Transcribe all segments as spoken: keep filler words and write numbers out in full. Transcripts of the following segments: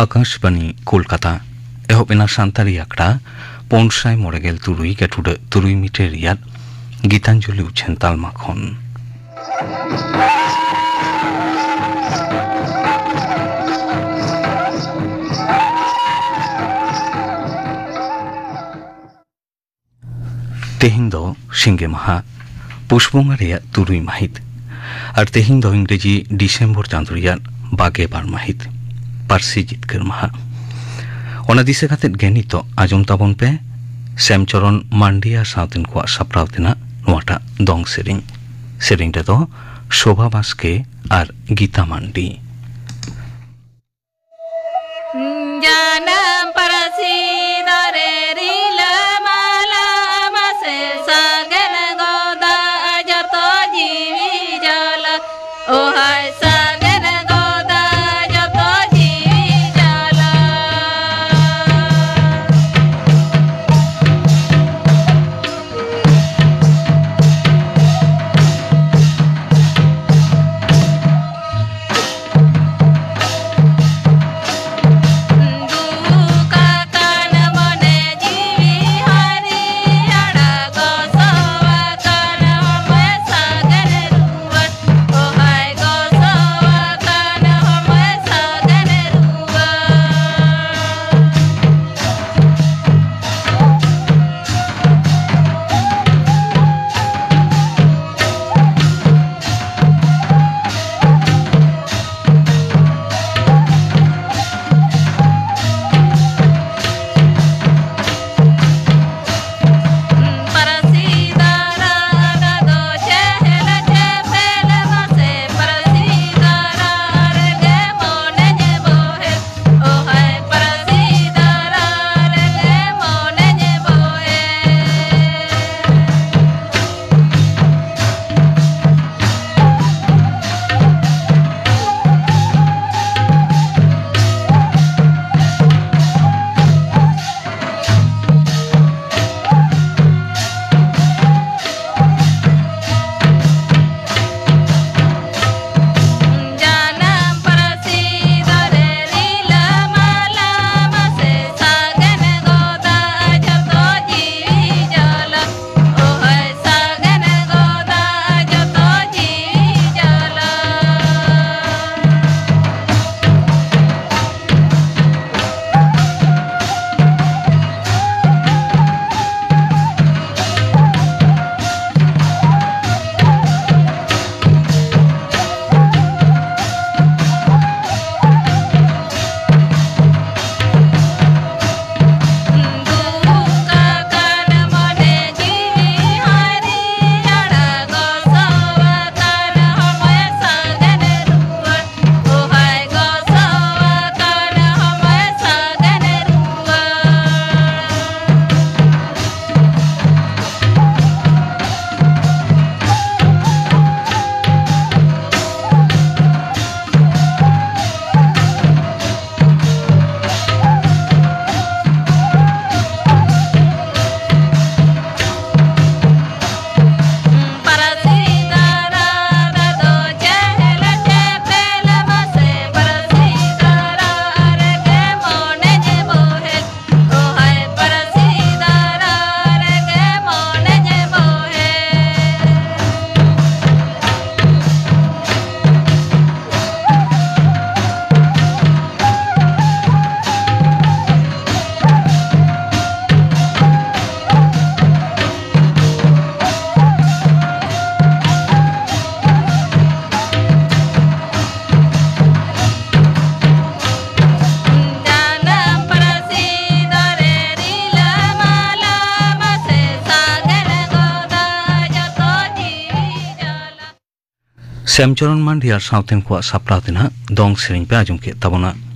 ᱟᱠᱟᱥᱵᱟᱱᱤ ᱠᱳᱞᱠᱟᱛᱟ᱾ ᱮᱦᱚᱵ ᱮᱱᱟ ᱥᱟᱱᱛᱟᱲᱤ ᱟᱠᱷᱲᱟ ᱯᱩᱱ ᱥᱟᱭ ᱢᱚᱬᱮ ᱜᱮᱞ ᱛᱩᱨᱩᱭ ᱜᱟᱹᱴᱩᱰᱟᱹ ᱛᱩᱨᱩᱭ ᱢᱤᱴᱟᱨ ᱨᱮᱭᱟᱜ ᱜᱤᱛᱟᱧᱡᱚᱞᱤ ᱩᱪᱷᱟᱹᱱ ᱛᱟᱞᱢᱟ ᱠᱷᱚᱱ᱾ ᱛᱮᱦᱮᱧ ᱫᱚ ᱥᱤᱸᱜᱮ ᱢᱟᱦᱟ, ᱯᱩᱥ ᱵᱚᱸᱜᱟ ᱨᱮᱭᱟᱜ ᱛᱩᱨᱩᱭ ᱢᱟᱹᱦᱤᱛ, ᱟᱨ ᱛᱮᱦᱮᱧ ᱫᱚ ᱤᱝᱨᱮᱡᱤ ᱰᱤᱥᱮᱢᱵᱚᱨ ᱪᱟᱸᱫᱚ ᱨᱮᱭᱟᱜ ᱵᱟᱜᱮ ᱵᱟᱨ ᱢᱟᱹᱦᱤᱛ᱾ ᱯᱟᱹᱨᱥᱤ ᱡᱤᱛᱠᱟᱹᱨ ᱢᱟᱦᱟ᱾ ᱚᱱᱟ ᱫᱤᱥᱟᱹ ᱠᱟᱛᱮᱫ ᱜᱮ ᱱᱤᱛᱚᱜ ᱟᱸᱡᱚᱢ ᱛᱟᱵᱚᱱ ᱯᱮ ᱥᱮᱢᱪᱚᱨᱚᱱ ᱢᱟᱱᱰᱤ ᱟᱨ ᱥᱟᱶᱛᱮᱱ ᱠᱚᱣᱟᱜ ᱥᱟᱯᱲᱟᱣ ᱛᱮᱱᱟᱜ ᱱᱚᱣᱟᱴᱟᱜ ᱫᱚᱝ ᱥᱮᱨᱮᱧ᱾ ᱥᱮᱨᱮᱧ ᱨᱮᱫᱚ ᱥᱳᱵᱷᱟ ᱵᱟᱥᱠᱮ ᱟᱨ ᱜᱤᱛᱟ ᱢᱟᱱᱰᱤ᱾ ᱡᱟᱱᱟᱢ ᱯᱟᱹᱨᱥᱤ ᱫᱟᱨᱮ ᱨᱤᱞᱟᱹ ᱢᱟᱞᱟ ᱢᱟᱥᱮ ᱥᱟᱜᱮᱱ ᱜᱚᱫᱟ ᱡᱚᱛᱚ ᱡᱤᱣᱤ ᱡᱟᱞᱟ᱾ ᱳ ᱦᱟᱭ ᱥᱟᱜᱮᱱ ᱜᱚᱫᱟ ᱡᱚᱛᱚ ᱡᱤᱣᱤ ᱡᱟᱞᱟ᱾ ᱥᱮᱢᱪᱚᱨᱚᱱ ᱢᱟᱱᱰᱤ ᱟᱨ ᱥᱟᱶᱛᱮᱱ ᱠᱚᱣᱟᱜ ᱥᱟᱯᱲᱟᱣ ᱛᱮ ᱱᱟᱦᱟᱜ ᱫᱚᱝ ᱥᱮᱨᱮᱧ ᱯᱮ ᱟᱸᱡᱚᱢ ᱠᱮᱫ ᱛᱟᱵᱚᱱᱟ᱾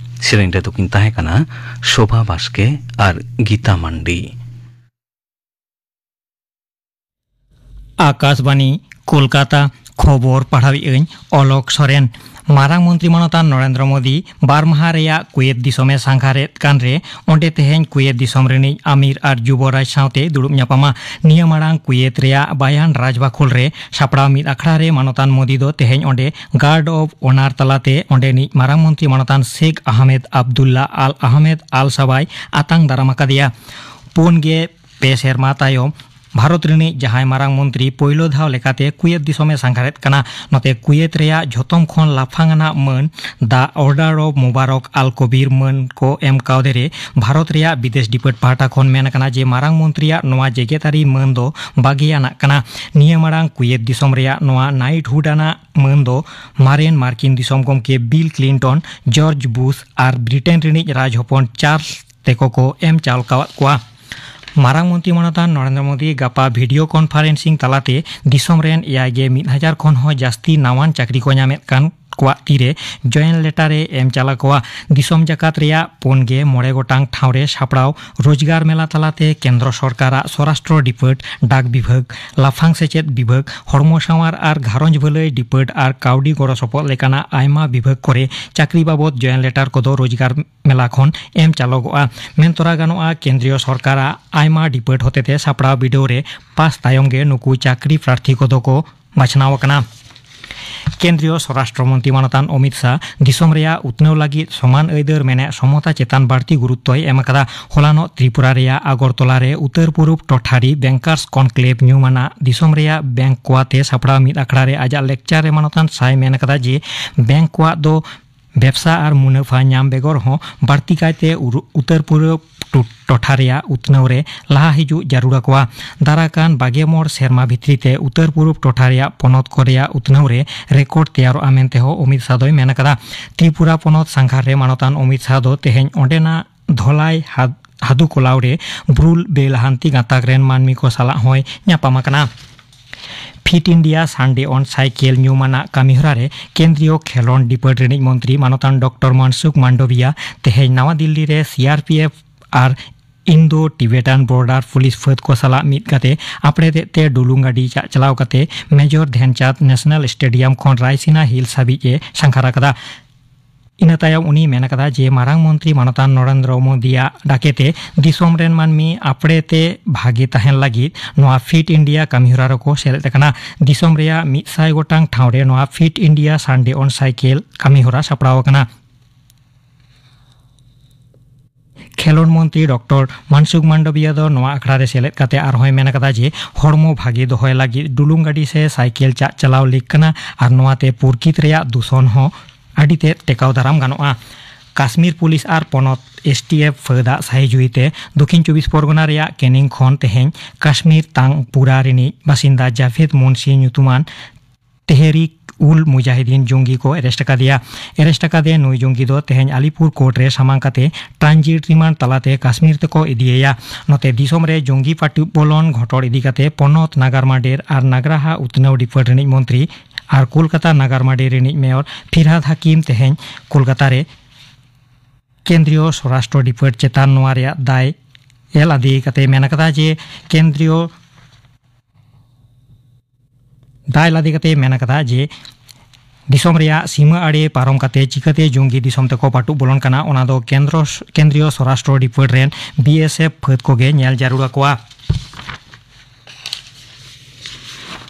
ᱥᱮᱨᱮᱧ ᱨᱮᱫᱚ ᱠᱤᱱ ᱛᱟᱦᱮᱸ ᱠᱟᱱᱟ ᱥᱳᱵᱷᱟ ᱵᱟᱥᱠᱮ ᱟᱨ ᱜᱤᱛᱟ ᱢᱟᱱᱰᱤ᱾ ᱟᱠᱟᱥᱵᱟᱱᱤ, ᱠᱳᱞᱠᱟᱛᱟ᱾ ᱠᱷᱚᱵᱚᱨ ᱯᱟᱲᱦᱟᱣᱮᱫ ᱟᱹᱧ ᱚᱞᱚᱠ ᱥᱚᱨᱮᱱ᱾ ᱢᱟᱨᱟᱝ ᱢᱚᱱᱛᱨᱤ ᱢᱟᱱᱚᱛᱟᱱ ᱱᱚᱨᱮᱱᱫᱨᱚ ᱢᱳᱫᱤ ᱵᱟᱨ ᱢᱟᱦᱟ ᱨᱮᱭᱟᱜ ᱠᱩᱭᱮᱛ ᱫᱤᱥᱚᱢᱮ ᱥᱟᱸᱜᱷᱟᱨᱮᱫ ᱠᱟᱱ ᱨᱮ, ᱚᱸᱰᱮ ᱛᱮᱦᱮᱧ ᱠᱩᱭᱮᱛ ᱫᱤᱥᱚᱢ ᱨᱤᱱᱤᱡ ᱟᱢᱤᱨ ᱟᱨ ᱡᱩᱵᱚᱨᱟᱡᱽ ᱥᱟᱶᱛᱮ ᱫᱩᱲᱩᱵ ᱧᱟᱯᱟᱢᱟ᱾ ᱱᱤᱭᱟᱹ ᱢᱟᱲᱟᱝ ᱠᱩᱭᱮᱛ ᱨᱮᱭᱟᱜ ᱵᱟᱭᱟᱱ ᱨᱟᱡᱽᱵᱟᱠᱷᱳᱞ ᱨᱮ ᱥᱟᱯᱲᱟᱣ ᱢᱤᱫ ᱟᱠᱷᱲᱟ ᱨᱮ ᱢᱟᱱᱚᱛᱟᱱ ᱢᱳᱫᱤ ᱫᱚ ᱛᱮᱦᱮᱧ ᱚᱸᱰᱮ ᱜᱟᱨᱰ ᱚᱯᱷ ᱚᱱᱟᱨ ᱛᱟᱞᱟᱛᱮ ᱚᱸᱰᱮᱱᱤᱡ ᱢᱟᱨᱟᱝ ᱢᱚᱱᱛᱨᱤ ᱢᱟᱱᱚᱛᱟᱱ ᱥᱮᱠᱷ ᱟᱦᱢᱮᱫ ᱟᱵᱫᱩᱞᱞᱟ ᱟᱞ ᱟᱦᱢᱮᱫ ᱟᱞ ᱥᱟᱵᱟᱭ ᱟᱛᱟᱝ ᱫᱟᱨᱟᱢ ᱟᱠᱟᱫᱮᱭᱟ᱾ ᱯᱩᱱ ᱜᱮ ᱯᱮ ᱥᱮᱨᱢᱟ ᱛᱟᱭᱚᱢ ᱵᱷᱟᱨᱚᱛ ᱨᱤᱱᱤᱡ ᱡᱟᱦᱟᱸᱭ ᱢᱟᱨᱟᱝ ᱢᱚᱱᱛᱨᱤ ᱯᱳᱭᱞᱳ ᱫᱷᱟᱣ ᱞᱮᱠᱟᱛᱮ ᱠᱩᱭᱮᱛ ᱫᱤᱥᱚᱢᱮ ᱥᱟᱸᱜᱷᱟᱨᱮᱫ ᱠᱟᱱᱟ᱾ ᱱᱚᱛᱮ ᱠᱩᱭᱮᱛ ᱨᱮᱭᱟᱜ ᱡᱷᱚᱛᱚᱢ ᱠᱷᱚᱱ ᱞᱟᱯᱷᱟᱝ ᱟᱱᱟᱜ ᱢᱟᱹᱱ ᱫᱟ ᱚᱨᱰᱟᱨ ᱚᱯᱷ ᱢᱩᱵᱟᱨᱚᱠ ᱟᱞ ᱠᱚᱵᱤᱨ ᱢᱟᱹᱱ ᱠᱚ ᱮᱢ ᱠᱟᱣᱫᱮ ᱨᱮ ᱵᱷᱟᱨᱚᱛ ᱨᱮᱭᱟᱜ ᱵᱤᱫᱮᱥ ᱰᱤᱯᱟᱨᱴ ᱯᱟᱦᱴᱟ ᱠᱷᱚᱱ ᱢᱮᱱ ᱟᱠᱟᱱᱟ ᱡᱮ ᱢᱟᱨᱟᱝ ᱢᱚᱱᱛᱨᱤᱭᱟᱜ ᱱᱚᱣᱟ ᱡᱮᱜᱮᱛᱟᱹᱨᱤ ᱢᱟᱹᱱ ᱫᱚ ᱵᱟᱜᱮᱭᱟᱱᱟᱜ ᱠᱟᱱᱟ᱾ ᱱᱤᱭᱟᱹ ᱢᱟᱲᱟᱝ ᱠᱩᱭᱮᱛ ᱫᱤᱥᱚᱢ ᱨᱮᱭᱟᱜ ᱱᱚᱣᱟ ᱱᱟᱭᱤᱴᱦᱩᱰ ᱟᱱᱟᱜ ᱢᱟᱹᱱ ᱫᱚ ᱢᱟᱨᱮᱱ ᱢᱟᱨᱠᱤᱱ ᱫᱤᱥᱚᱢ ᱜᱚᱢᱠᱮ ᱵᱤᱞ ᱠᱞᱤᱱᱴᱚᱱ, ᱡᱚᱨᱡᱽ ᱵᱩᱥ ᱟᱨ ᱵᱨᱤᱴᱮᱱ ᱨᱤᱱᱤᱡ ᱨᱟᱡᱽ ᱦᱚᱯᱚᱱ ᱪᱟᱨᱞᱥ ᱛᱮᱠᱚ ᱠᱚ ᱮᱢ ᱪᱟᱞ ᱠᱟᱣᱟᱫ ᱠᱚᱣᱟ᱾ ᱢᱟᱨᱟᱝ ᱢᱚᱱᱛᱨᱤ ᱢᱟᱱᱚᱛᱟᱱ ᱱᱚᱨᱮᱱᱫᱨᱚ ᱢᱳᱫᱤ ᱜᱟᱯᱟ ᱵᱷᱤᱰᱤᱭᱳ ᱠᱚᱱᱯᱷᱟᱨᱮᱱᱥᱤᱝ ᱛᱟᱞᱟᱛᱮ ᱫᱤᱥᱚᱢ ᱨᱮᱱ ᱮᱭᱟᱭ ᱜᱮ ᱢᱤᱫ ᱦᱟᱡᱟᱨ ᱠᱷᱚᱱ ᱦᱚᱸ ᱡᱟᱹᱥᱛᱤ ᱱᱟᱣᱟᱱ ᱪᱟᱹᱠᱨᱤ ᱠᱚ ᱧᱟᱢᱮᱫ ᱠᱟᱱ ᱠᱚᱣᱟᱜ ᱛᱤᱨᱮ ᱡᱚᱭᱮᱱ ᱞᱮᱴᱟᱨ ᱮ ᱮᱢ ᱪᱟᱞ ᱟᱠᱚᱣᱟ᱾ ᱫᱤᱥᱚᱢ ᱡᱟᱠᱟᱛ ᱨᱮᱭᱟᱜ ᱯᱩᱱ ᱜᱮ ᱢᱚᱬᱮ ᱜᱚᱴᱟᱝ ᱴᱷᱟᱶ ᱨᱮ ᱥᱟᱯᱲᱟᱣ ᱨᱳᱡᱽᱜᱟᱨ ᱢᱮᱞᱟ ᱛᱟᱞᱟᱛᱮ ᱠᱮᱱᱫᱨᱚ ᱥᱚᱨᱠᱟᱨᱟᱜ ᱥᱚᱨᱟᱥᱴᱨᱚ ᱰᱤᱯᱟᱨᱴ, ᱰᱟᱠ ᱵᱤᱵᱷᱟᱜᱽ, ᱞᱟᱯᱷᱟᱝ ᱥᱮᱪᱮᱫ ᱵᱤᱵᱷᱟᱜᱽ, ᱦᱚᱲᱢᱚ ᱥᱟᱶᱟᱨ ᱟᱨ ᱜᱷᱟᱨᱚᱸᱡᱽ ᱵᱷᱟᱹᱞᱟᱹᱭ ᱰᱤᱯᱟᱨᱴ ᱟᱨ ᱠᱟᱹᱣᱰᱤ ᱜᱚᱲᱚ ᱥᱚᱯᱚᱦᱚᱫ ᱞᱮᱠᱟᱱᱟᱜ ᱟᱭᱢᱟ ᱵᱤᱵᱷᱟᱜᱽ ᱠᱚᱨᱮ ᱪᱟᱹᱠᱨᱤ ᱵᱟᱵᱚᱫ ᱡᱚᱭᱮᱱ ᱞᱮᱴᱟᱨ ᱠᱚᱫᱚ ᱨᱳᱡᱽᱜᱟᱨ ᱢᱮᱞᱟ ᱠᱷᱚᱱ ᱮᱢ ᱪᱟᱞᱚᱜᱚᱜᱼᱟ᱾ ᱢᱮᱱ ᱛᱚᱨᱟ ᱜᱟᱱᱚᱜᱼᱟ, ᱠᱮᱱᱫᱨᱤᱭᱚ ᱥᱚᱨᱠᱟᱨᱟᱜ ᱟᱭᱢᱟ ᱰᱤᱯᱟᱨᱴ ᱦᱚᱛᱮᱛᱮ ᱥᱟᱯᱲᱟᱣ ᱵᱤᱰᱟᱹᱣ ᱨᱮ ᱯᱟᱥ ᱛᱟᱭᱚᱢ ᱜᱮ ᱱᱩᱠᱩ ᱪᱟᱹᱠᱨᱤ ᱯᱨᱟᱨᱛᱷᱤ ᱠᱚᱫᱚ ᱠᱚ ᱵᱟᱪᱷᱱᱟᱣ ᱟᱠᱟᱱᱟ᱾ ᱠᱮᱱᱫᱨᱤᱭᱚ ᱥᱚᱨᱟᱥᱴᱨᱚ ᱢᱚᱱᱛᱨᱤ ᱢᱟᱱᱚᱛᱟᱱ ᱚᱢᱤᱛ ᱥᱟᱦ ᱫᱤᱥᱚᱢ ᱨᱮᱭᱟᱜ ᱩᱛᱱᱟᱹᱣ ᱞᱟᱹᱜᱤᱫ ᱥᱚᱢᱟᱱ ᱟᱹᱭᱫᱟᱹᱨ ᱢᱮᱱᱮᱫ ᱥᱚᱢᱚᱛᱟ ᱪᱮᱛᱟᱱ ᱵᱟᱹᱲᱛᱤ ᱜᱩᱨᱩᱛᱛᱚᱭ ᱮᱢ ᱟᱠᱟᱫᱟ᱾ ᱦᱚᱞᱟᱱᱚᱜ ᱛᱨᱤᱯᱩᱨᱟ ᱨᱮᱭᱟᱜ ᱟᱜᱚᱨᱛᱚᱞᱟ ᱨᱮ ᱩᱛᱟᱹᱨ ᱯᱩᱨᱩᱵ ᱴᱚᱴᱷᱟᱨᱤ ᱵᱮᱝᱠᱟᱨᱥ ᱠᱚᱱᱠᱞᱮᱵᱽ ᱧᱩᱢᱟᱱᱟᱜ ᱫᱤᱥᱚᱢ ᱨᱮᱭᱟᱜ ᱵᱮᱝᱠ ᱠᱚᱣᱟᱛᱮ ᱥᱟᱯᱲᱟᱣ ᱢᱤᱫ ᱟᱠᱷᱲᱟ ᱨᱮ ᱟᱡᱟᱜ ᱞᱮᱠᱪᱟᱨ ᱨᱮ ᱢᱟᱱᱚᱛᱟᱱ ᱥᱟᱭ ᱢᱮᱱ ᱟᱠᱟᱫᱟ ᱡᱮ ᱵᱮᱝᱠ ᱠᱚᱣᱟᱜ ᱫᱚ ᱵᱮᱵᱽᱥᱟ ᱟᱨ ᱢᱩᱱᱟᱹᱯᱷᱟ ᱧᱟᱢ ᱵᱮᱜᱚᱨ ᱦᱚᱸ ᱵᱟᱹᱲᱛᱤ ᱠᱟᱭᱛᱮ ᱩᱨ-, ᱩᱛᱟᱹᱨ ᱯᱩᱨᱩᱵ ᱴᱚ-, ᱴᱚᱴᱷᱟ ᱨᱮᱭᱟᱜ ᱩᱛᱱᱟᱹᱣ ᱨᱮ ᱞᱟᱦᱟ ᱦᱤᱡᱩᱜ ᱡᱟᱹᱨᱩᱲ ᱟᱠᱚᱣᱟ᱾ ᱫᱟᱨᱟᱠᱟᱱ ᱵᱟᱜᱮ ᱢᱚᱬ ᱥᱮᱨᱢᱟ ᱵᱷᱤᱛᱨᱤ ᱛᱮ ᱩᱛᱟᱹᱨ ᱯᱩᱨᱩᱵ ᱴᱚᱴᱷᱟ ᱨᱮᱭᱟᱜ ᱯᱚᱱᱚᱛ ᱠᱚ ᱨᱮᱭᱟᱜ ᱩᱛᱱᱟᱹᱣ ᱨᱮ ᱨᱮᱠᱚᱨᱰ ᱛᱮᱭᱟᱨᱚᱜᱼᱟ ᱢᱮᱱᱛᱮ ᱦᱚᱸ ᱚᱢᱤᱛ ᱥᱟᱦ ᱫᱚᱭ ᱢᱮᱱ ᱟᱠᱟᱫᱟ᱾ ᱛᱨᱤᱯᱩᱨᱟ ᱯᱚᱱᱚᱛ ᱥᱟᱸᱜᱷᱟᱨ ᱨᱮ ᱢᱟᱱᱚᱛᱟᱱ ᱚᱢᱤᱛ ᱥᱟᱦ ᱫᱚ ᱛᱮᱦᱮᱧ ᱚᱸᱰᱮᱱᱟᱜ ᱫᱷᱚᱞᱟᱭ ᱦᱟᱫ-, ᱦᱟᱫᱩ ᱠᱚᱞᱟᱣ ᱨᱮ ᱵᱨᱩᱞ ᱵᱮᱞᱟᱦᱟᱱᱛᱤ ᱜᱟᱸᱛᱟᱠ ᱨᱮᱱ ᱢᱟᱹᱱᱢᱤ ᱠᱚ ᱥᱟᱞᱟᱜ ᱦᱚᱸᱭ ᱧᱟᱯᱟᱢ ᱟᱠᱟᱱᱟ᱾ ᱯᱷᱤᱴ ᱤᱱᱰᱤᱭᱟ ᱥᱟᱱᱰᱮ ᱚᱱ ᱥᱟᱭᱠᱮᱞ ᱧᱩᱢᱟᱱᱟᱜ ᱠᱟᱹᱢᱤᱦᱚᱨᱟ ᱨᱮ ᱠᱮᱱᱫᱨᱤᱭᱚ ᱠᱷᱮᱞᱚᱸᱰ ᱰᱤᱯᱟᱨᱴ ᱨᱤᱱᱤᱡ ᱢᱚᱱᱛᱨᱤ ᱢᱟᱱᱚᱛᱟᱱ ᱰᱚᱠᱴᱚᱨ ᱢᱟᱱᱥᱩᱠᱷ ᱢᱟᱱᱰᱚᱵᱤᱭᱟ ᱛᱮᱦᱮᱧ ᱱᱟᱣᱟ ᱫᱤᱞᱞᱤ ᱨᱮ ᱥᱤ ᱟᱨ ᱯᱤ ᱮᱯᱷ ᱟᱨ ᱤᱱᱫᱳ ᱴᱤᱵᱮᱴᱟᱱ ᱵᱚᱨᱰᱟᱨ ᱯᱩᱞᱤᱥ ᱯᱷᱟᱹᱫ ᱠᱚ ᱥᱟᱞᱟᱜ ᱢᱤᱫ ᱠᱟᱛᱮ ᱟᱯᱲᱮ ᱛᱮᱫ ᱛᱮ ᱰᱩᱞᱩᱝ ᱜᱟᱹᱰᱤ ᱪᱟᱜ ᱪᱟᱞᱟᱣ ᱠᱟᱛᱮ ᱢᱮᱡᱚᱨ ᱫᱷᱮᱱᱪᱟᱸᱫᱽ ᱱᱮᱥᱱᱟᱞ ᱥᱴᱮᱰᱤᱭᱟᱢ ᱠᱷᱚᱱ ᱨᱟᱭᱥᱤᱱᱟ ᱦᱤᱞᱥ ᱦᱟᱹᱵᱤᱡ ᱮ ᱥᱟᱸᱜᱷᱟᱨ ᱟᱠᱟᱫᱟ᱾ ᱤᱱᱟᱹ ᱛᱟᱭᱚᱢ ᱩᱱᱤ ᱢᱮᱱ ᱟᱠᱟᱫᱟ ᱡᱮ ᱢᱟᱨᱟᱝ ᱢᱚᱱᱛᱨᱤ ᱢᱟᱱᱚᱛᱟᱱ ᱱᱚᱨᱮᱱᱫᱨᱚ ᱢᱳᱫᱤᱭᱟᱜ ᱰᱟᱠᱮᱛᱮ ᱫᱤᱥᱚᱢ ᱨᱮᱱ ᱢᱟᱹᱱᱢᱤ ᱟᱯᱲᱮ ᱛᱮ ᱵᱷᱟᱜᱮ ᱛᱟᱦᱮᱱ ᱞᱟᱹᱜᱤᱫ ᱱᱚᱣᱟ ᱯᱷᱤᱴ ᱤᱱᱰᱤᱭᱟ ᱠᱟᱹᱢᱤᱦᱚᱨᱟ ᱨᱮᱠᱚ ᱥᱮᱞᱮᱫ ᱟᱠᱟᱱᱟ᱾ ᱫᱤᱥᱚᱢ ᱨᱮᱭᱟᱜ ᱢᱤᱫ ᱥᱟᱭ ᱜᱚᱴᱟᱝ ᱴᱷᱟᱶ ᱨᱮ ᱱᱚᱣᱟ ᱯᱷᱤᱴ ᱤᱱᱰᱤᱭᱟ ᱥᱟᱱᱰᱮ ᱚᱱ ᱥᱟᱭᱠᱮᱞ ᱠᱟᱹᱢᱤᱦᱚᱨᱟ ᱥᱟᱯᱲᱟᱣ ᱟᱠᱟᱱᱟ᱾ ᱠᱷᱮᱞᱚᱸᱰ ᱢᱚᱱᱛᱨᱤ ᱰᱚᱠᱴᱚᱨ ᱢᱟᱱᱥᱩᱠᱷ ᱢᱟᱱᱰᱚᱵᱤᱭᱟ ᱫᱚ ᱱᱚᱣᱟ ᱟᱠᱷᱲᱟ ᱨᱮ ᱥᱮᱞᱮᱫ ᱠᱟᱛᱮ ᱟᱨᱦᱚᱸᱭ ᱢᱮᱱ ᱟᱠᱟᱫᱟ ᱡᱮ ᱦᱚᱲᱢᱚ ᱵᱷᱟᱜᱮ ᱫᱚᱦᱚᱭ ᱞᱟᱹᱜᱤᱫ ᱰᱩᱞᱩᱝ ᱜᱟᱹᱰᱤ ᱥᱮ ᱥᱟᱭᱠᱮᱞ ᱪᱟᱜ ᱪᱟᱞᱟᱣ ᱞᱮᱠ ᱠᱟᱱᱟ ᱟᱨ ᱱᱚᱣᱟᱛᱮ ᱯᱩᱨᱠᱤᱛ ᱨᱮᱭᱟᱜ ᱫᱩᱥᱚᱱ ᱦᱚᱸ ᱟᱹᱰᱤ ᱛᱮᱫ ᱴᱮᱠᱟᱣ ᱫᱟᱨᱟᱢ ᱜᱟᱱᱚᱜᱼᱟ᱾ ᱠᱟᱥᱢᱤᱨ ᱯᱩᱞᱤᱥ ᱟᱨ ᱯᱚᱱᱚᱛ ᱮᱥ ᱴᱤ ᱮᱯᱷ ᱯᱷᱟᱹᱫᱟᱜ ᱥᱟᱹᱦᱤᱡᱩᱦᱤ ᱛᱮ ᱫᱚᱠᱷᱤᱱ ᱪᱚᱵᱵᱤᱥ ᱯᱚᱨᱜᱚᱱᱟ ᱨᱮᱭᱟᱜ ᱠᱮᱱᱤᱝ ᱠᱷᱚᱱ ᱛᱮᱦᱮᱧ ᱠᱟᱥᱢᱤᱨ ᱛᱟᱝᱯᱩᱨᱟ ᱨᱤᱱᱤᱡ ᱵᱟᱥᱤᱱᱫᱟ ᱡᱟᱵᱷᱮᱫ ᱢᱩᱱᱥᱤ ᱧᱩᱛᱩᱢᱟᱱ ᱛᱮᱦᱮᱨᱤᱠ ᱩᱞ ᱢᱩᱡᱟᱦᱤᱫᱤᱱ ᱡᱚᱝᱜᱤ ᱠᱚ ᱮᱨᱮᱥᱴ ᱟᱠᱟᱫᱮᱭᱟ᱾ ᱮᱨᱮᱥᱴ ᱟᱠᱟᱫᱮ ᱱᱩᱭ ᱡᱚᱝᱜᱤ ᱫᱚ ᱛᱮᱦᱮᱧ ᱟᱞᱤᱯᱩᱨ ᱠᱳᱨᱴ ᱨᱮ ᱥᱟᱢᱟᱝ ᱠᱟᱛᱮ ᱴᱨᱟᱱᱡᱤᱴ ᱨᱤᱢᱟᱱᱰ ᱛᱟᱞᱟᱛᱮ ᱠᱟᱥᱢᱤᱨ ᱛᱮᱠᱚ ᱤᱫᱤᱭᱮᱭᱟ᱾ ᱱᱚᱛᱮ ᱫᱤᱥᱚᱢ ᱨᱮ ᱡᱚᱝᱜᱤ ᱯᱟᱹᱴᱩᱵ ᱵᱚᱞᱚᱱ ᱜᱷᱚᱴᱚᱲ ᱤᱫᱤ ᱠᱟᱛᱮ ᱯᱚᱱᱚᱛ ᱱᱟᱜᱟᱨ ᱢᱟᱰᱮᱨ ᱟᱨ ᱱᱟᱜᱽᱨᱟᱦᱟ ᱩᱛᱱᱟᱹᱣ ᱰᱤᱯᱟᱨᱴ ᱨᱤᱱᱤᱡ ᱢᱚᱱᱛᱨᱤ ᱟᱨ ᱠᱳᱞᱠᱟᱛᱟ ᱱᱟᱜᱟᱨ ᱢᱟᱰᱮᱨ ᱨᱤᱱᱤᱡ ᱢᱮᱭᱚᱨ ᱯᱷᱤᱨᱦᱟᱫ ᱦᱟᱠᱤᱢ ᱛᱮᱦᱮᱧ ᱠᱳᱞᱠᱟᱛᱟ ᱨᱮ ᱠᱮᱱᱫᱨᱤᱭᱚ ᱥᱚᱨᱟᱥᱴᱨᱚ ᱰᱤᱯᱟᱨᱴ ᱪᱮᱛᱟᱱ ᱱᱚᱣᱟ ᱨᱮᱭᱟᱜ ᱫᱟᱭ ᱮᱞ ᱟᱫᱮ ᱠᱟᱛᱮ ᱢᱮᱱ ᱟᱠᱟᱫᱟ ᱡᱮ ᱠᱮᱱᱫᱨᱤᱭᱚ ᱫᱟᱭ ᱞᱟᱫᱮ ᱠᱟᱛᱮ ᱢᱮᱱ ᱟᱠᱟᱫᱟ ᱡᱮ ᱫᱤᱥᱚᱢ ᱨᱮᱭᱟᱜ ᱥᱤᱢᱟᱹ ᱟᱲᱮ ᱯᱟᱨᱚᱢ ᱠᱟᱛᱮ ᱪᱤᱠᱟᱹᱛᱮ ᱡᱚᱝᱜᱤ ᱫᱤᱥᱚᱢ ᱛᱮᱠᱚ ᱯᱟᱹᱴᱩᱵ ᱵᱚᱞᱚᱱ ᱠᱟᱱᱟ, ᱚᱱᱟ ᱫᱚ ᱠᱮᱱᱫᱨᱚ, ᱠᱮᱱᱫᱨᱤᱭᱚ ᱥᱚᱨᱟᱥᱴᱨᱚ ᱰᱤᱯᱟᱨᱴ ᱨᱮᱱ ᱵᱤ ᱮᱥ ᱮᱯᱷ ᱯᱷᱟᱹᱫ ᱠᱚᱜᱮ ᱧᱮᱞ ᱡᱟᱹᱨᱩᱲ ᱟᱠᱚᱣᱟ᱾